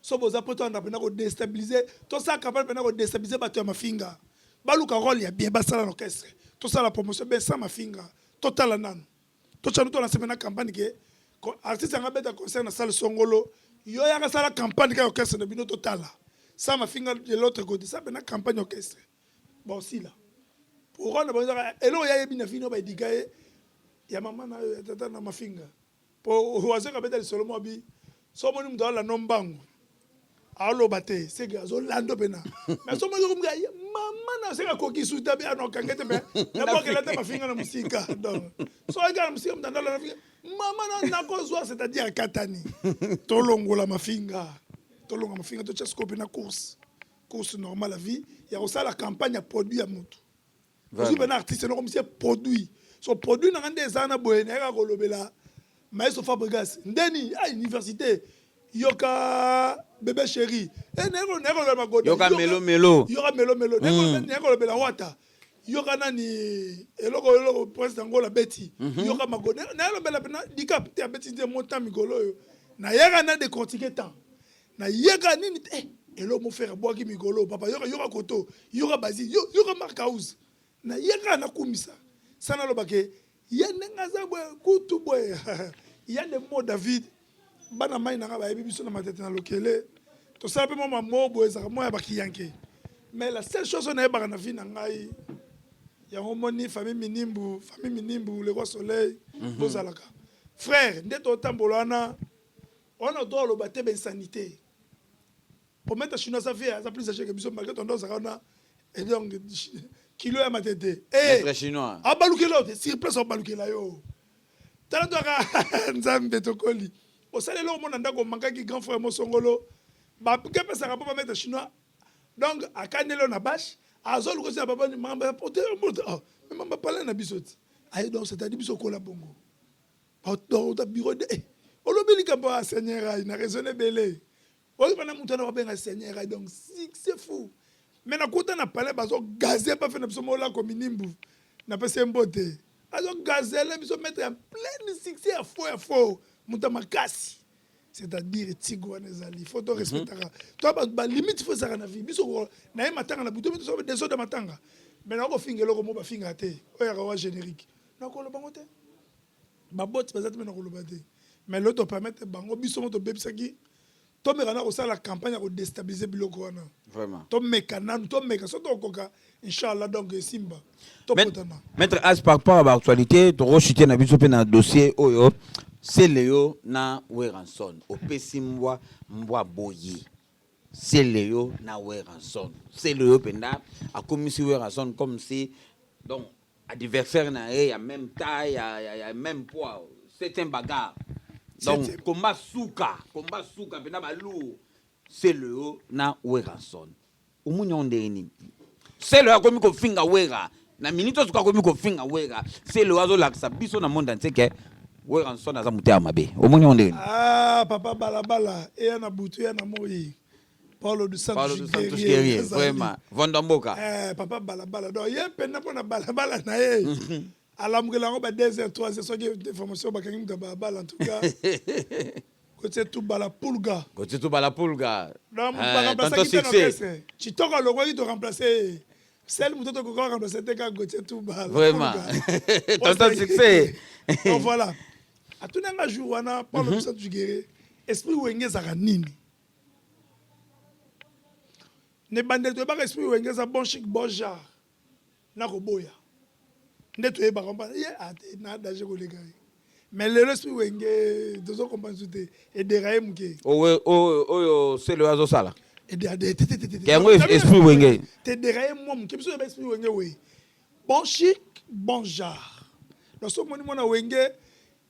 so boza mpo toanda mpena kodéstabiliser. Tosala campagne mpena kodéstabiliser bato ya mafinga, baluka rôle ya bien, basala na orchestre, tosala promotion bien sans mafinga. Totala nanu, totyanu, tolance mpena campagne ke artiste yanga abeta concert na salle songolo. Yo yaka sala campagne ka orchestre na bino totala. Sans mafinga de l'autre côté, ça pena campagne orchestre. Bon sila. Pour rendre bon eloko ya yebi na fino ba edika ye ya mama na yo ya tata na mafinga. Po wazeka beta lisolo mwa bi so moni mutu ala no mbangu. Aloba te seke azolanda mpena mais so moni okomika mama na seke akoki suta bi anokanga te mais nabwakela te mafinga na mosika. Donc so ayaka na mosika mutu andala na finga mama na nakozwa, c'est-à-dire akatani. Tolongola mafinga, tolonga mafinga, totya sikoyo mpe na course normale ya vie ya kosala campagne ya produit ya motu. Ozwi mpena artiste noko misie produit, so produit nanga nde eza na boye, nayaka kolobela maestro Fabregas ndeni a université, yoka bébé chéri, nayaka kolobela Magoda. Yoka melo melo. Yoka melo melo. Nayaka kolobela Wata, yoka nani, eloko eloko prince Angola beti, yoka Magoda, nayalobela mpena Dicap te abeti nde mota mikolo oyo. Nayaka na décortiquer temps, nayaka nini te, eloko mofere abwaki mikolo papa, yoka, yoka koto, yoka bazi, yoka Mark House. Nayaka nakumisa sa nalobake ye ndenge aza boye kutu boye ya de mo David. Bana mai nanga bayebi biso na matete na lokele, tosala mpe mwa mamo boye, ezalaka mwa ya bakiyanke. Mais la seule chose oyo nayebaka na vie na ngai yango, moni famille Minimbu, famille Minimbu, le roi soleil, bozalaka frère nde totambola wana wana, to aloba te bainsanité po maître chinois aza vie, aza plus âgé que biso malgré tondo ozalaka wana. Et donc kilo ya matete. Maître chinois. Abalukela yo te sur place, abalukela yo. Tala toaka Nzambe, tokoli osala eloko mona ndako omankaki grand frère mosongolo bakepesaka mpo bamaître chinois. Donc akandeli yo na bashe, azoluka osi na papa makambo ya pote mamba pale na biso ti aye. Donc c'est-à-dire biso okola bongo donc bureau de olobi likambo ya seigneur ai na raisonne ebele oyo bana moto wana babenga seigneur ai. Donc c'est fou, mais nakuta na palais bazogaze bafe na biso molako Minimbu, napesi ye mbote, azogazele biso maître ya pleine succès ya faux, ya faux, moto ya makasi. C'est-à-dire tigo wana ezali faut to respectaka to balimite, faut ezalaka na vie. Biso na ye matanga na butu, biso désordre matanga, mais nakofinga eloko mo bafingaka te oyo yaka wa générique, nakoloba ngo te. Baboti baza te mpe nakoloba te, mais lelo topermettre bango. Biso mo tobebisaki, tomeka na kosala campagne ya kodéstabiliser biloko wana. Vraiment. Tomeka nanu, tomeka so tokoka, inchallah. Donc esimba, topotana. Maître As, par rapport à l'actualité, tokochute na biso mpe na dossier oyo Celeo na Werrason. Opesi mbwa, mbwa boye. Celeo na Werrason, Celeo mpenza akomisi Werrason comme si donc adversaire na ye ya même taille, ya même poids, c'est un bagarre. Donc combat suka, combat suka mpenza balourd, Celeo na Werrason. Omoni yango ndenge nini? Celeo akomi kofinga Wera na minute oyo, akomi kofinga Wera. Celeo azolakisa biso na monde entier ke Werrason aza motema mabe. Omoni yango ndenge nini? Ah papa, balabala eya na butu, eya na moi. Paulo dos Paulo dos Santos guerrier, vraiment vondo mboka. Eh, papa balabala, donc ye mpena mpo na balabala na ye alamukela yango ba 2 heures, 3 heures, soki information bakangi moto ya balabala. En tout cas kotie tubala pulga. Kotie tubala pulga. Donc baremplaçaki te na orchestre Chitoko alongwaki, to remplace ye sel moto tokoka remplace te kaka Gauthier Tubala. Vraiment, tonton succès. Donc voilà, atunanga jour wana Paulo dos Santos guerrier, esprit Wenge ezalaka nini? Na ebandeli toyebaka esprit Wenge eza bon chic, bon genre na koboya nde toyebaka mpa ye ate na danger koleka ye. Mais lelo esprit Wenge tozo comprendre su te, edérailler moke. Oyo Celeo azosala yango esprit Wenge. Te, dérailler mwa moke. Biso toyeba esprit Wenge we bon chic, bon genre. Donc so omoni mwana Wenge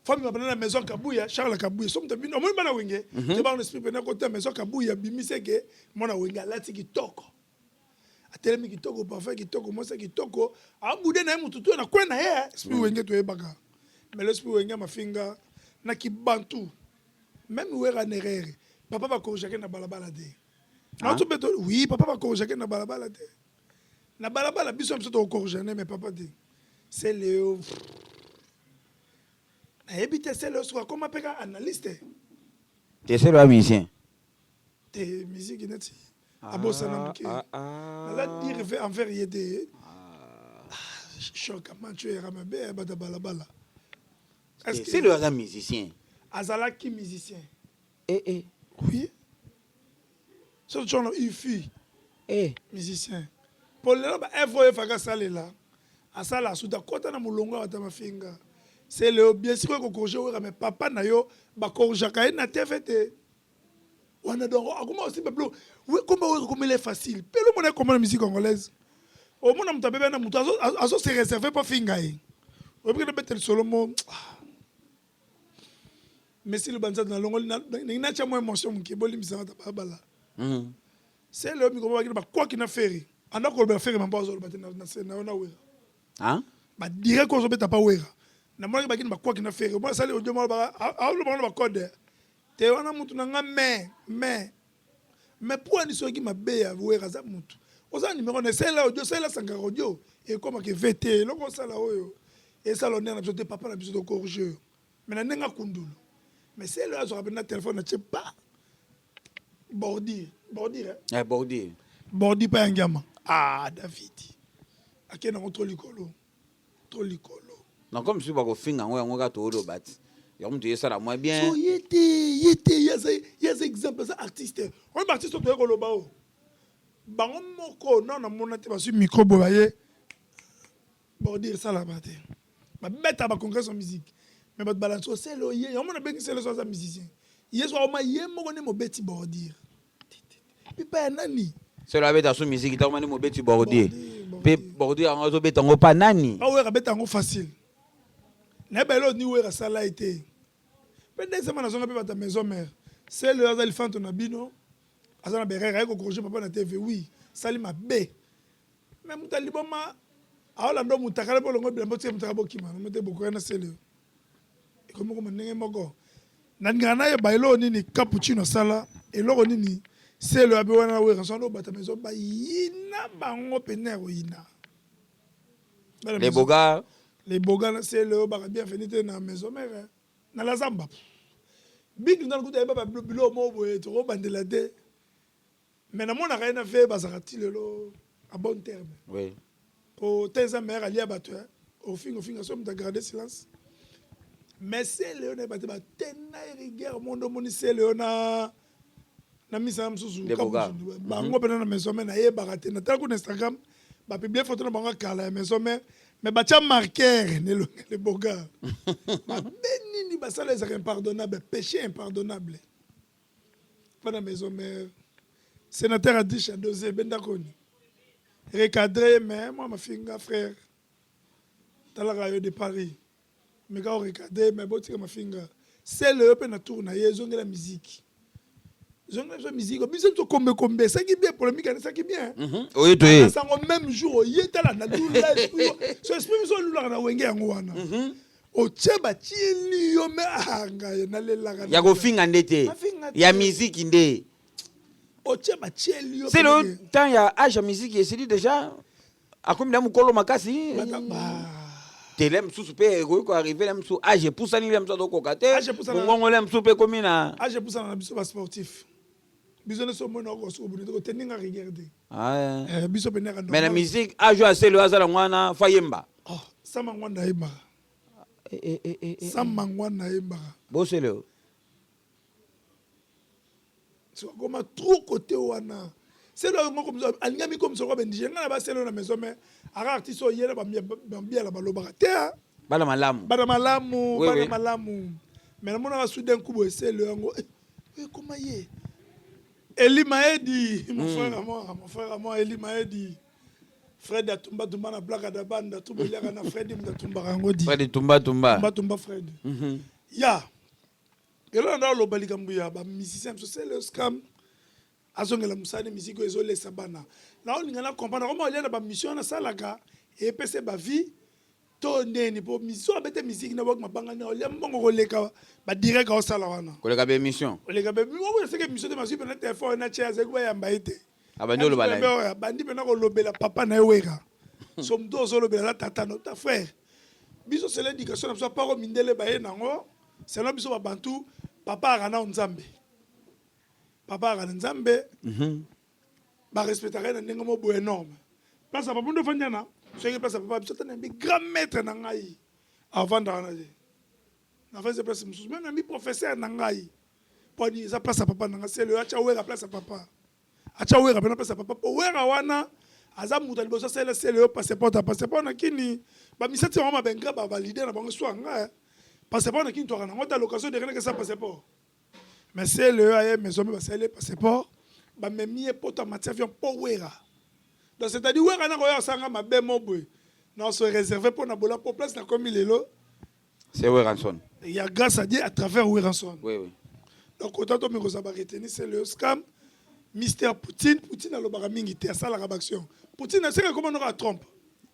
famille bapena na maison Kabuya, Charles Kabuya, so moto bino omoni bana Wenge, toyebaka na esprit pena kota maison Kabuya, bimisi eke mwana Wenge alati kitoko, atelemi kitoko, parfum kitoko, mwasi kitoko, abude na ye motu to na kwe na ye. Esprit Wenge toyebaka, mais l'esprit Wenge mafinga na kibantu, même Wera nerere papa bakorojake na balabala te. Naotobeto oui, papa bakorojake na balabala te. Na balabala biso biso tokokorojane, mais papa te. Celeo, nayebi te, Celeo soki akoma mpe ka analyste. Te, Celeo ya musicien. Te, musique neti abosana moke. Naza dire ve envers ye te. Choc amancho eyaka mabe ya bato ya balabala. Celeo aza musicien. Azalaki musicien. Eh, eh. Oui, so tshona ifi musicien po lelo baevre oyo efaka asalela, asala asuta akɔta na molongo ya bato ya mafinga. C'est le bien sikoyo ekocorriger Wera, mais papa na yo bacorrigeaka ye na TV te wana. Donc akoma osimba bilo komba Wera komela facile mpe lomona ekoma na musique congolaise. Omona moto abebe na moto azo se réserve mpo afinga ye. Oyebi kende bete lisolo mo Messi Lubanzatu nalongoli ndenge natya mwa émotion moke, bolimbisanga ta babala. Sele oyo mikolo bakili bakwaki na Ferre, anda kolobela Ferre mambo azoloba te na Wera badirect oyo ozobeta pa Wera. Namonaki bakini bakwaki na Ferre, omona asali audio moko aoloba ngo na bacode te wana mutu na nga. Mais mpo ani soki mabe ya Wera aza mutu oza numéro na esalela audio, esalela Sankara audio, ekomaka eve te. Eloko osala oyo esala honneur na biso te, papa na biso tocorriger oyo, mais na ndenge akundulu. Mais sele oyo azwaka mpenza telefone na tie pa bordure, bordure. Eh, bordure. Bordure mpa ya ngiama. Ah, David akende yango to likolo, to likolo. Non, comme soki bakofinga yango, yango kaka tooloba ti yango moto esala mwa bien. So ye te, ye te, ye aza exemple, aza artiste oyo. Baartiste oyo toye koloba o bango moko na namona te, bazwi micro boye, baye bordure esalama te, babeta bacongrès ya musique, mais bato balansi osele oye yango. Mona bengi sele so aza musicien, ye so akoma ye moko nde mobeti bordure pipa ya nani? Selo abeta so musique ntango mani mobeti bordure mpe bordure yango azobeta yango pa nani? Awera abeta yango facile, nayeba eloko ni Wera asala ye te. Mpe deuxièmement, nazonga mpe bato ya maison mère. Sele oyo aza lifanto na bino, aza na berere, aye kocorriger papa na TV. Oui, sali mabe, mais moto aliboma aolanda motakala mpe olongo bilamba, otika motaka bokima namo te. Bokoya na sele oyo ekomi koma ndenge moko. Nalingaka nayeba eloko nini Capuccino asala, eloko nini sele oyo abe wana Wera so wana bato ya maison bayina bango pene ya koyina. Les boga. Les boga na sele oyo baka bienvenu te na maison mère na la zamba. Big nanu kuta yeba biloko moko boye, tokobandela te, mais namonaka ye na ve bazalaka ti lelo à bon terme. Po te eza meilleur alia bato ofinga ofinga so moto agarde silence. Mais sele oyo nayeba te, batena ye rigueur mondo. Omoni sele oyo na misala mosusu bango mpena na maison mère, nayebaka te. Natala kuna Instagram, bapublier photo na bango kala ya maison mère, mais batya marqueur nelonge le boga. Mabe nini basala ezaka impardonnable, péché impardonnable mpa na maison mère. Sénateur Adisha dose ebenda koni recadré, mais moi mafinga frère talaka yo de Paris meka orecadré, mais botika mafinga. Sele oyo mpe na tour na ye, ezongela musique, ezongela biso musique, biso tokombekombe esaki bien, polémique wana esaki bien. Oye toye. Sango même jour oye tala na lula esprit, so esprit biso olulaka na Wenge yango wana otie batieli yo me ngai nalelaka. Ya kofinga nde te, ya miziki nde. Otie batieli yo. C'est le temps ya âge ya musique esili déjà, akomi na mokolo makasi tele mosusu mpe ekoki koarriver na mosusu âge epusani le mosusu azokoka te, mongongo le mosusu mpe ekomi na Âge epusana na biso basportif, biso nyonso omoni okosuka obuni te koteninga rigueur te. Biso pene. Mais na musique, âge oyo aseli oyo azala wana fa yemba. Sama ngwanda ayembaka, Sama ngwanda ayembaka. Bosele oyo. Akoma trop côté wana. Selo yango alingami komisa kwa bendige ngai na baselo na maison, mais aka artiste oyo ye na bambiala balobaka te. Bana malamu. Bana malamu, bana malamu. Mais namonaka soudain coup boye selo yango ekoma ye Eli Maedi, mon frère à moi, mon frère à moi Eli Maedi. Fred atumba tumba na blaka da banda tumba eliaka na Fred mutu atumbaka yango di. Fred tumba tumba. Tumba tumba Fred. Ya. Eloko na oloba likambo ya ba musicien biso, c'est scam azongela mosala musique oyo ezolesa bana. Naolinga na comprendre koma olia na bamission wana asalaka epesa bavie to ndeni, po so abete musique na boki mabanga na olia mbongo koleka badirect aosala wana. Koleka baémission. Koleka seke émission te, mazwi mpena telefone na tie azalaki bayamba ye te. Abandi oloba na ye. Abandi mpena kolobela papa na ye Wera. So moto ozolobela aza tata no ta frère. Biso sela éducation na biso apako mindele baye nango, selon biso babantu, papa aka nao Nzambe, papa aka na Nzambe, barespectaka ye na ndenge mo boye énorme. Place ya papa nde ofandi wana, soki place ya papa biso ata nayambi grand maître na ngai avandaka na te, nafandi place mosusu, même nayambi professeur na ngai. Poni eza place ya papa na nga. Sele atya Wera place ya papa, atya Wera mpena place ya papa, mpo Wera wana aza moto ya liboso asalela sele oyo passeport ya passeport na kini. Bamisati bango mabenga baleader na bango so nga passeport na kini twaka nango ta location de rien sa passeport. Mais sele oyo aye maison mpe basaleli passeport, bamemi ye poto, amati avion mpo Wera. Donc c'est-à-dire Wera na koya osanga mabe mo boye na se réserver mpo na bola mpo place nakomi lelo. C'est Werrason. Ya grâce à Dieu, à travers Werrason. Oui. Donc autant to mekoza ba retenir, c'est le scam Mister Poutine. Poutine alobaka mingi te, asalaka baaction. Poutine aseka comment noka Trump.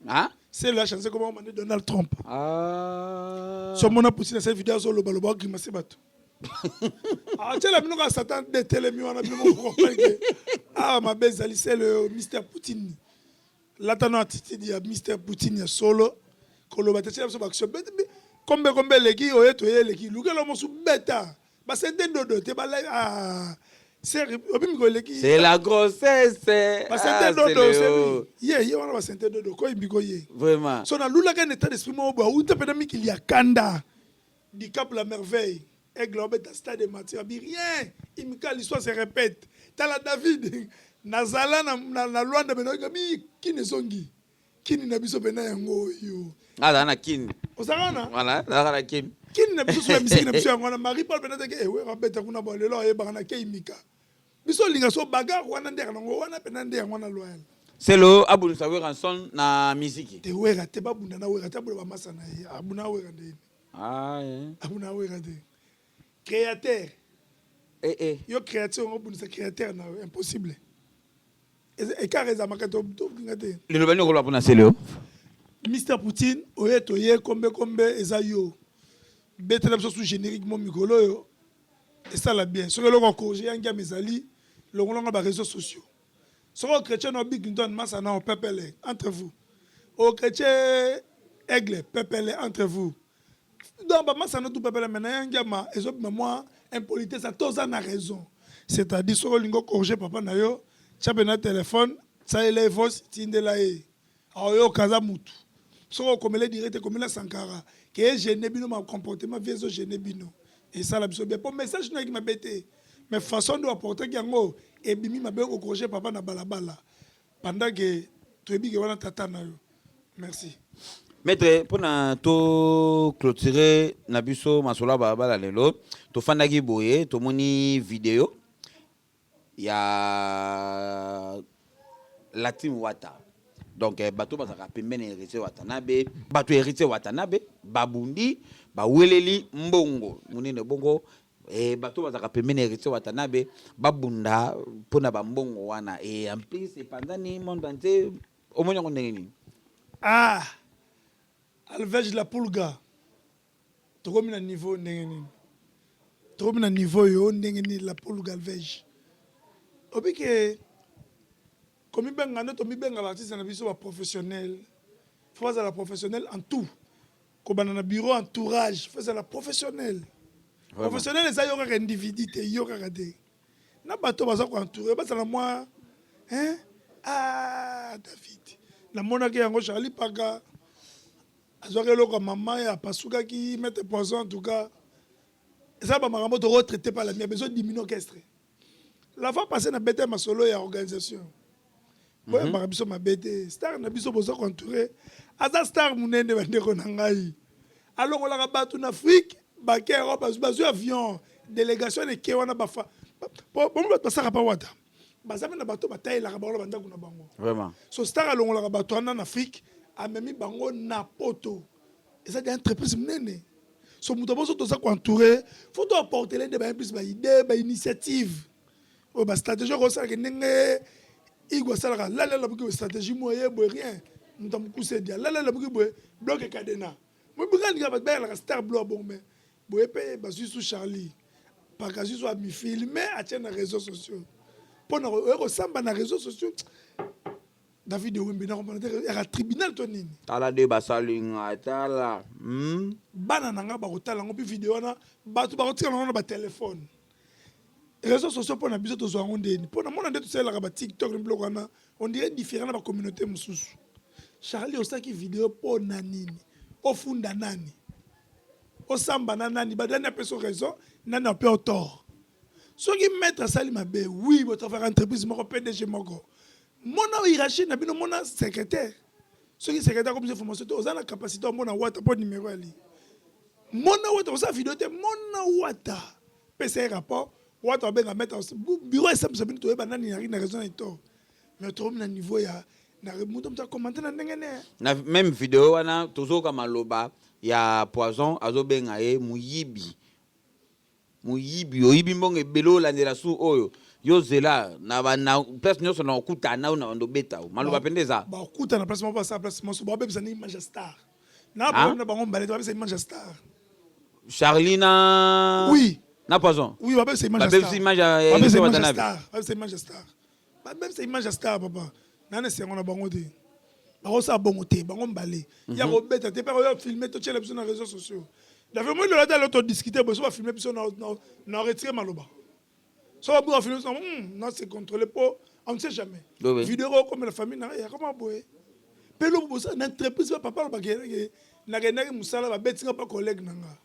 Hein? C'est la chance comment on Donald Trump. Ah. So mona Poutine asala vidéo azoloba loba, agrimace bato. Atiela bino kaka Satan de telemi wana, bino moko comprendre que awa mabe ezali. C'est le Mister Poutine. Lata no attitude ya Mister Poutine ya solo, koloba te, tiela biso baaction. Kombe kombe eleki oye, toye eleki, lukela mosu beta basente dodo te balai. Ah, ser obimi eleki. C'est la grossesse. Basente Ah, dodo. c'est C'est le lui. Ye ye wana basente dodo koyimbi koye. Vraiment. So nalulaka na état d'esprit moko boye, auta mpena mikili ya kanda Dicap la Merveille, Aigle obeta stade de Martyr abi rien imika, l'histoire se répète. Tala David nazala na Lwanda mena oyoka mi kini ezongi kini na biso mpena yango oyo. Azala na kini. Ozalaka wana. Voilà, azalaka na kini. Kini na biso so ya misiki na biso yango wana. Marie Paul mpena teke ewe abeta kuna bo lelo ayebaka na ke imika biso olinga so bagarre wana nde yango wana mpena nde yango wana loyal. C'est le abundisa Werrason na musique. Te, Wera te, babunda na Wera te, abunda bamasa na ye, abunda Wera nde. Ah, eh. Abunda Wera te, créateur. Eh, eh. Yo créateur ngo obundisa créateur na yo, impossible. Écart ezamaka tolinga te. Liloba nini okoloba mpona Sele? Mr Poutine oye, toye kombe kombe eza yo, betela biso sous générique mo mikolo oyo esala bien. Soki eloko akorige ya ngiama ezali longolonga baréseaux sociaux. Soki ochrétien na Big Clinton masa na opepele entre vous, ochrétien Aigle pepele entre vous, donc bamasa na tu pepele. Mais na ya ngiama ezobima mwa impolitesse, ata oza na raison. C'est-à-dire soki olingi ocorriger papa na yo, tia mpe na telefone, salela ye voice, tindela ye, aoyoka, aza mutu. Soki okomela direct, ekomela Sankara ke egêner bino, ma comportement vie ezogêner bino, esala biso bien. Po message noyaki mabe te, mais façon nde aportaki yango ebimi mabe. Okocorriger papa na balabala pendant ke toyebi ke wana tata na yo. Merci. Maître, mpona to clôturer na biso masolo ya balabala lelo, tofandaki boye, tomoni video ya Latin Wata. Donc bato bazalaka pembeni ya Héritier Watanabe, bato ya Héritier Watanabe babundi, baweleli mbongo monene bongo. Bato bazalaka pembeni ya Héritier Watanabe babunda mpona bambongo wana. E en plus epanzani monde entier. Omoni yango ndenge nini? Ah, Alvege la Pulga, tokomi na niveau ndenge nini? Tokomi na niveau oyo ndenge nini? La Pulga Alvege, obike komibenga nde tomibenga baartiste na biso baprofessionnel. Faut bazala professionnel en tout, kobanda na bureau, entourage, faut ezala professionnel. Professionnel eza yo kaka individu te, yo kaka te na bato baza koentoure, bazala mwa, hein? Ah, David, namonaki yango, Charlie Paka azwaki eloko ya mama ye, apasukaki maître poison. En tout cas eza bamakambo tokotraite par la mia bezodimine orchestre. La fois passée na bete masolo ya organisation, boyambaka biso mabe te. Star na biso boza koentoure aza star monene. Bandeko na ngai, alongolaka bato na Afrique, bake Europe, bazwi avion, délégation eke wana bafa bongo. Bato basaka pa Wata baza mpe na bato batayelaka bango na bandako na bango. Vraiment. So star alongolaka bato wana na Afrique, amemi bango na poto, eza de entreprise monene. So moto boso toza koentoure, faut to apportele nde baye plus baidée, bainitiative oyo bastratégie okosalaka ndenge Igo asalaka. Lalela boki boye, stratégie mo ye boye, rien. Moto ya mokuse edia lalela boki boye, bloc cadena mobuka alinga bato bayelaka star blo bongo. Mais boye mpe bazwi su Charlie Paka, azwi su amifilme, atie na réseaux sociaux mpona oye kosamba na réseaux sociaux. David Owembe, nakomona te yaka tribunal to nini. Tala nde basalinga, tala? Bana na nga bakotala yango mpe video wana, bato bakotika nango na batelefone, réseaux sociaux. Mpo na biso tozwa yango ndeni? Mpo na mona nde tosalelaka baTikTok na biloko wana, on dirait différent na bacommunauté mosusu. Charlie osalaki video mpo na nini? Ofunda nani? Osamba na nani? Banani apesa raison, nani ape tort? Soki maître asali mabe, oui, botravaillaka entreprise moko, PDG moko, mona hiérarchie na bino, mona secrétaire. Soki secrétaire akomisa information te, oza na capacité omona Wata mpo numéro ali. Mona Wata, osala video te, mona Wata, pesa ye rapport. Wata babenga maître, bureau esambisa bino, toyeba nani yaki na raison na tort. Mais tokomi na niveau ya na moto moto akomante na ndenge ne. Na même video wana, tozoyoka maloba ya Poison, azobenga ye moyibi, moyibi, oyibi mbongo ebele, olandela su oyo yo zela na place nyonso na okutana na oyo na bando obeta o maloba mpenza eza. Bakuta na place moko, basala place moso, babebisa na image ya star na problème na bango mbale te, babebisa image ya star. Charlie na Oui. Na Poison. Oui, babebisa image ya Babebisa star. image ya Babebisa image ya Watanabe. star, babebisa image ya star, babebisa image ya star. Papa, nana esengo na bango te, bakosala bongo te. Bango mbale ya kobeta te mpe oyo filme, totiela biso na réseaux sociaux. Dafe moi lola te, alo todiscute boye, so bafilme biso na retire maloba. So babuka filme biso na se contrôler po on ne sait jamais. Oui. Video okomela famille na ya koma boye mpe lobo bosala na entreprise. Bapapa alobaki nakendaki mosala, babetinga mpa collègue na nga.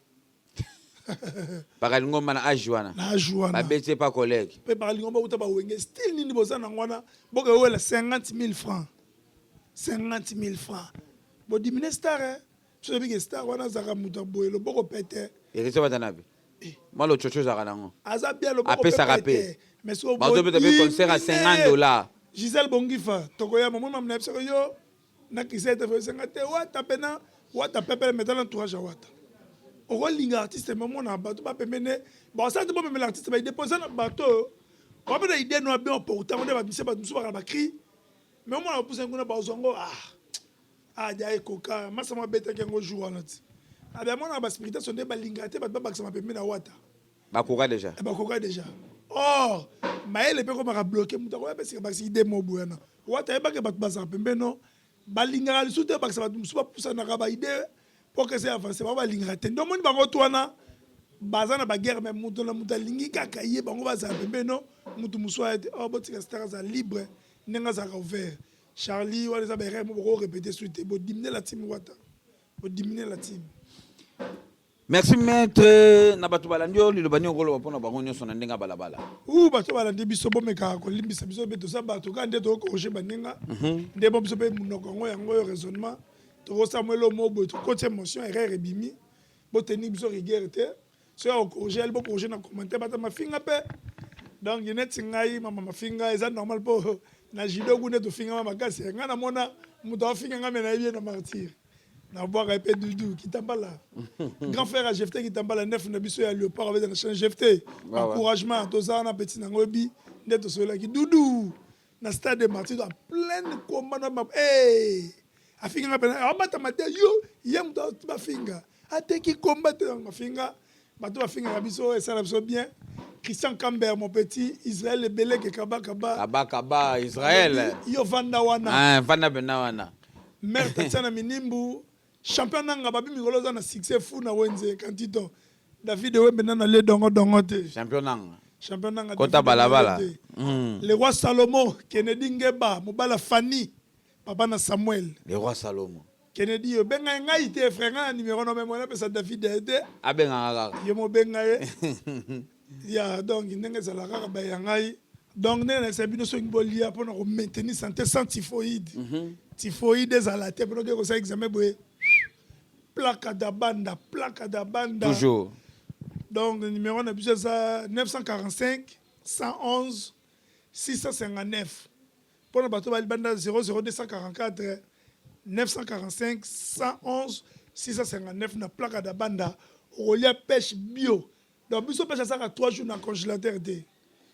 Pakalingomba na age wana. Na age wana. Babeti ye pa collègue. Mpe bakalingo bauta bawenge, style nini boza nango wana? Boka ewela 50 000 francs, 50 000 francs, bodimine star, eh? Biso toyebi star wana azalaka moto ya boye, loboko pete. Héritier Watanabe, mwa lochocho ezalaka nango. Aza bien, loboko. Apesaka pe pe. pete. Mais soki Bazobeta mpe concert ya 50 $. Gisele Bongifa, tokoyamba moi mamu na biso yo na Christian ete esenga te. Wata pena, Wata pepele metala entourage ya Wata. Okolinga artiste, me omona bato bapembene basala te. Bomemela artiste baide mpo eza na bato oyo wape na idée no bien porte yango nde bato misi, bato mosusu bakala bacri. Mais omona bapusani kuna, bazwa yango. Ah, dia ekoka masa mo abetaki yango jour wana ti abe amonaka baspiritation nde balingaka te bato babakisama pembeni na Wata. Bakoka déjà. Bakoka déjà. Or mayele mpe komaka bloqué, moto akoya mpe sika bakisi idée mo boye wana. Wata ayebaki bato bazalaka pembeni no, balingaka lisusu te bakisa bato mosusu, bapusanaka baide mpo kese avance. Bango balingaka te nde omoni bango to wana baza na baguerre. Mais moto na moto alingi kaka ye, bango bazala pembeni no, moto mosusu aya te. Or botika star aza libre ndenge azalaka ouvert. Charlie, wana eza baerreur mo boko répéter su te. Bodimine la team Wata, bodimine la team. Merci maître. Na bato balandi oyo, liloba nini okoloba mpona bango nyonso na ndenge ya balabala? U bato balandi biso, bomekaka kolimbisa biso mpe toza bato kaka nde tokokorge baninga nde bo biso mpe monoko yango yango oyo raisonnement tokosala mo elo mo boye, tokoti émotion, erreur ebimi, boteni biso rigueur te. Soki akokorge ali, bokorge na commentaire, bata mafinga mpe. Donc neti ngai mama mafinga eza normal mpo na judo kuna tofingama makasi. Ngai namona moto afinga ngai, me nayebi ye na martyr, nabwaka ye mpe. Dudu Kitambala, grand frère ya Jefte Kitambala, nef na biso ya Léopard, abeta na chaîne Jefte. Encouragement, toza wana, petit nango oyebi nde tosololaki. Dudu na stade de Martyr en pleine combat na hey! Afinga nga pena, abatama te. Yo ye moto bafinga, ateki combat te. Mafinga, bato bafingaka biso, esala biso bien. Christian Camber, mon petit Israël Ebeleke, kaba kaba. Kaba kaba, Israël. Yo vanda wana. Ah, vanda pena wana. Mère Tatiana Minimbu, champion nanga babi mikolo oza na succès fou na wenze kantito. David Wembe nana le dongo dongo te. Champion nanga. Champion nanga. Kota balabala. Le roi Salomon, Kennedy Ngeba, mobala Fanny, papa na Samuel. Le roi Salomon. Kennedy, obenga ngai te, frère, ngai na numéro no memo napesa David ye te. Abengaka kaka. Ye mobenga ye ya. Donc ndenge ezalaka kaka baya ngai. Donc ndenge nayesa bino, soki bolia mpona komaintenir santé sans typhoïde, typhoïde ezala te mpona oke kosala examen boye, Plaka da Banda, Plaka da Banda. Toujours. Donc numéro na biso eza 945 111 659. Mpona bato balibanda, 00244 945 111 659. Na Plaka da Banda okolia pêche bio. Donc biso pêche asalaka 3 jours na congélateur te.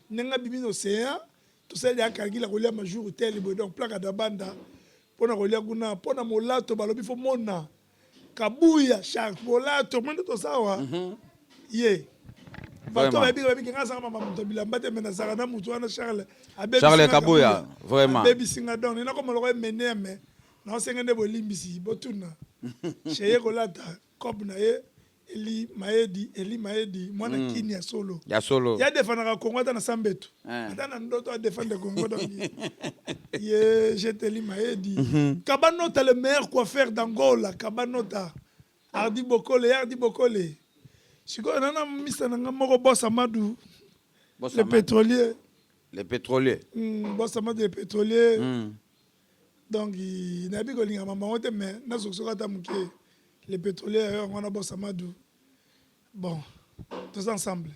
Ndenge abimi na océan, tosali ya calcul ya kolia majour tel boye. Donc Plaka da Banda mpona kolia kuna, mpona molato balobi fo mona Kabuya Shark molato mo nde tosawa ye. Bato bayebi, bayebi nga azaka mama moto bilamba te, me nazalaka na motu wana Charles. Charles Kabuya, vraiment. Abebisi nga. Donc nakoma loko emene, me naosenga nde bolimbisi, botuna sheye kolata cope na ye. Eli Maedi, Eli Maedi, mwana Kini ya solo. Ya solo. Ye adefendaka Congo ata na sambetu, ata na ndoto adefendre Congo. Donc ye jeteli Maedi. Kabanota, le meilleur coiffeur d'Angola, Kabanota Ardi Bokole, Ardi Bokole. Sikoyo nana misa na nga moko, boss Amadou. Le pétrolier. Le pétrolier. Boss Amadu le pétrolier. Donc nayebi kolinga mamango te, mais nazokisoka ata moke. Le pétrolier yango wana, Boss Amadu. Bon, tous ensemble.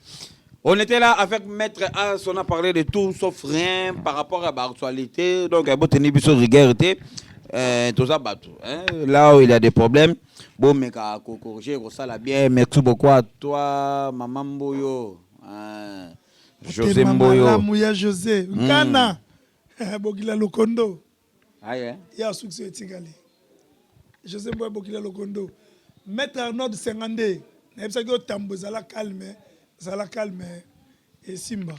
On était là avec Maître As, on a parlé de tout sauf rien par rapport à l'actualité. Donc, boteni biso rigueur toza bato, hein, là où il y a des problèmes, bon, mais corriger ça la bien. Merci beaucoup à toi, Maman Mboyo. Hein, José Mboyo. Mouya José. Nkana. Bokila Lokondo. Aïe. Ya succès etikali. José Mboyo Bokila Lokondo. Maître Arnaud Sengande. Nayebisaki otambo ezala calme, ezala calme esimba.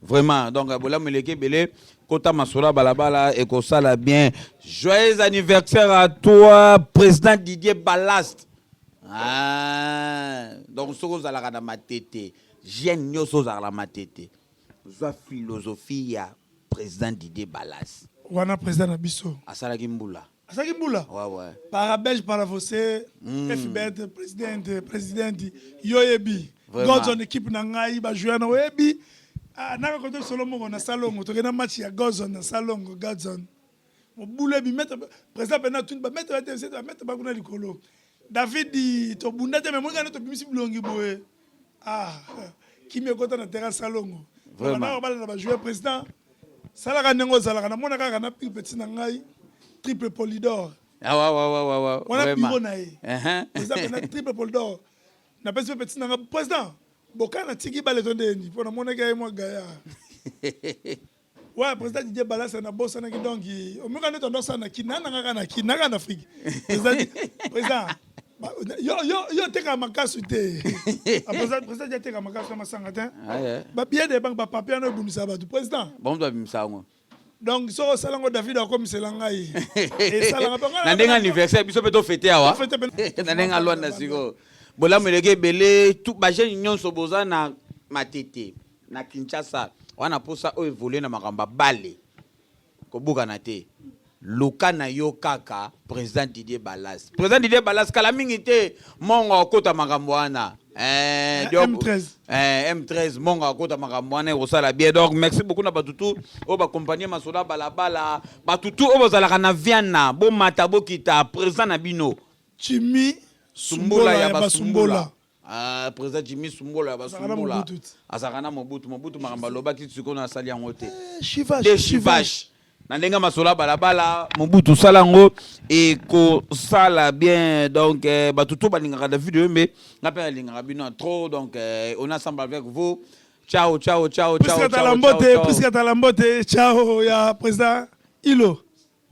Vraiment, donc bolamu eleki ebele. Kota masolo balabala ekosala bien. Joyeux anniversaire à toi, président Didier Ballast. Ah, donc soki ozalaka na Matete, jeune nyonso ozalaka na Matete, zwa philosophie ya président Didier Ballast. Wana président na biso. Asalaki mbula. Asalaki mbula. Ouais. Parabelge, paravose. Fbet président, président yo oyebi. Godson, équipe na ngai, bajoueur na oyebi. Ah, naka kote solo moko na Salongo, tokenda match ya Godson na Salongo. Godson mobulu ebi, maître président mpe natuni bamaître batc, bamaître bakuna likolo. David, tobunda te, me monika nde tobimisi bilongi boye. Ah, kimi ekota na terrain Salongo. Vraiment. Balanda bajoueur. Président, salaka ndenge ozalaka, namona kaka na pire petit na ngai, triple Polydor. Ah, ouais. Wana Vraiment. bureau na ye. Président mpena triple Polydor, napesi mpe petit na nga. Président boka natiki bale to ndeni mpo namonaki ye mwa gaya. Ouais, président Didier Balasa, nabosanaki. Donc omioka nde tondosala na kini, nanga kaka na kini, nanga na Afrique. Président, yo yo yo otekaka makasu te. Ah, président di atekaka makasu na masanga te. Aye. Babillet de banque, bapapier wana ebundisaka bato, président. Bon, babimisa yango. Donc soki osala yango, David akomisela ngai, esalaka mpe. Na ndenge anniversaire biso mpe tofete awa. Tofete na ndenge alwanda sikoyo, bolamu eleki ebele. Tu bajeune nyonso boza na Matete, na Kinshasa wana, mposa oyo evolue na makambo ya bale, kobukana te, luka na yo kaka président Didier Balas. Président Didier Balas, kala mingi te mongo akota makambo wana. Donc, M13. M13, mongo akota makambo wana, ekosala bien. Donc merci beaucoup na bato tu oyo bakompagnie masolo balabala, bato tu oyo bazalaka na Viana, bomata bokita, président na bino. Jimmy. Sumbola ya Basumbola. Basumbola. Ah, président Jimmy Sumbola ya Azalaka na Basumbola. Mobutu ti. Azalaka na Mobutu. Mobutu makambo alobaki sikoyo na asali yango te. Shivash. De shivash na ndenge masolo ya balabala, Mobutu osala yango, ekosala bien. Donc bato to balingaka David Oyembe, nga mpe nalingaka bino ya trop. Donc on est ensemble avec vous. Ciao, ciao, ciao, ciao. Priska Ciao, Talambote. ciao, ciao. Priska Talambote, ciao ya président Ilo.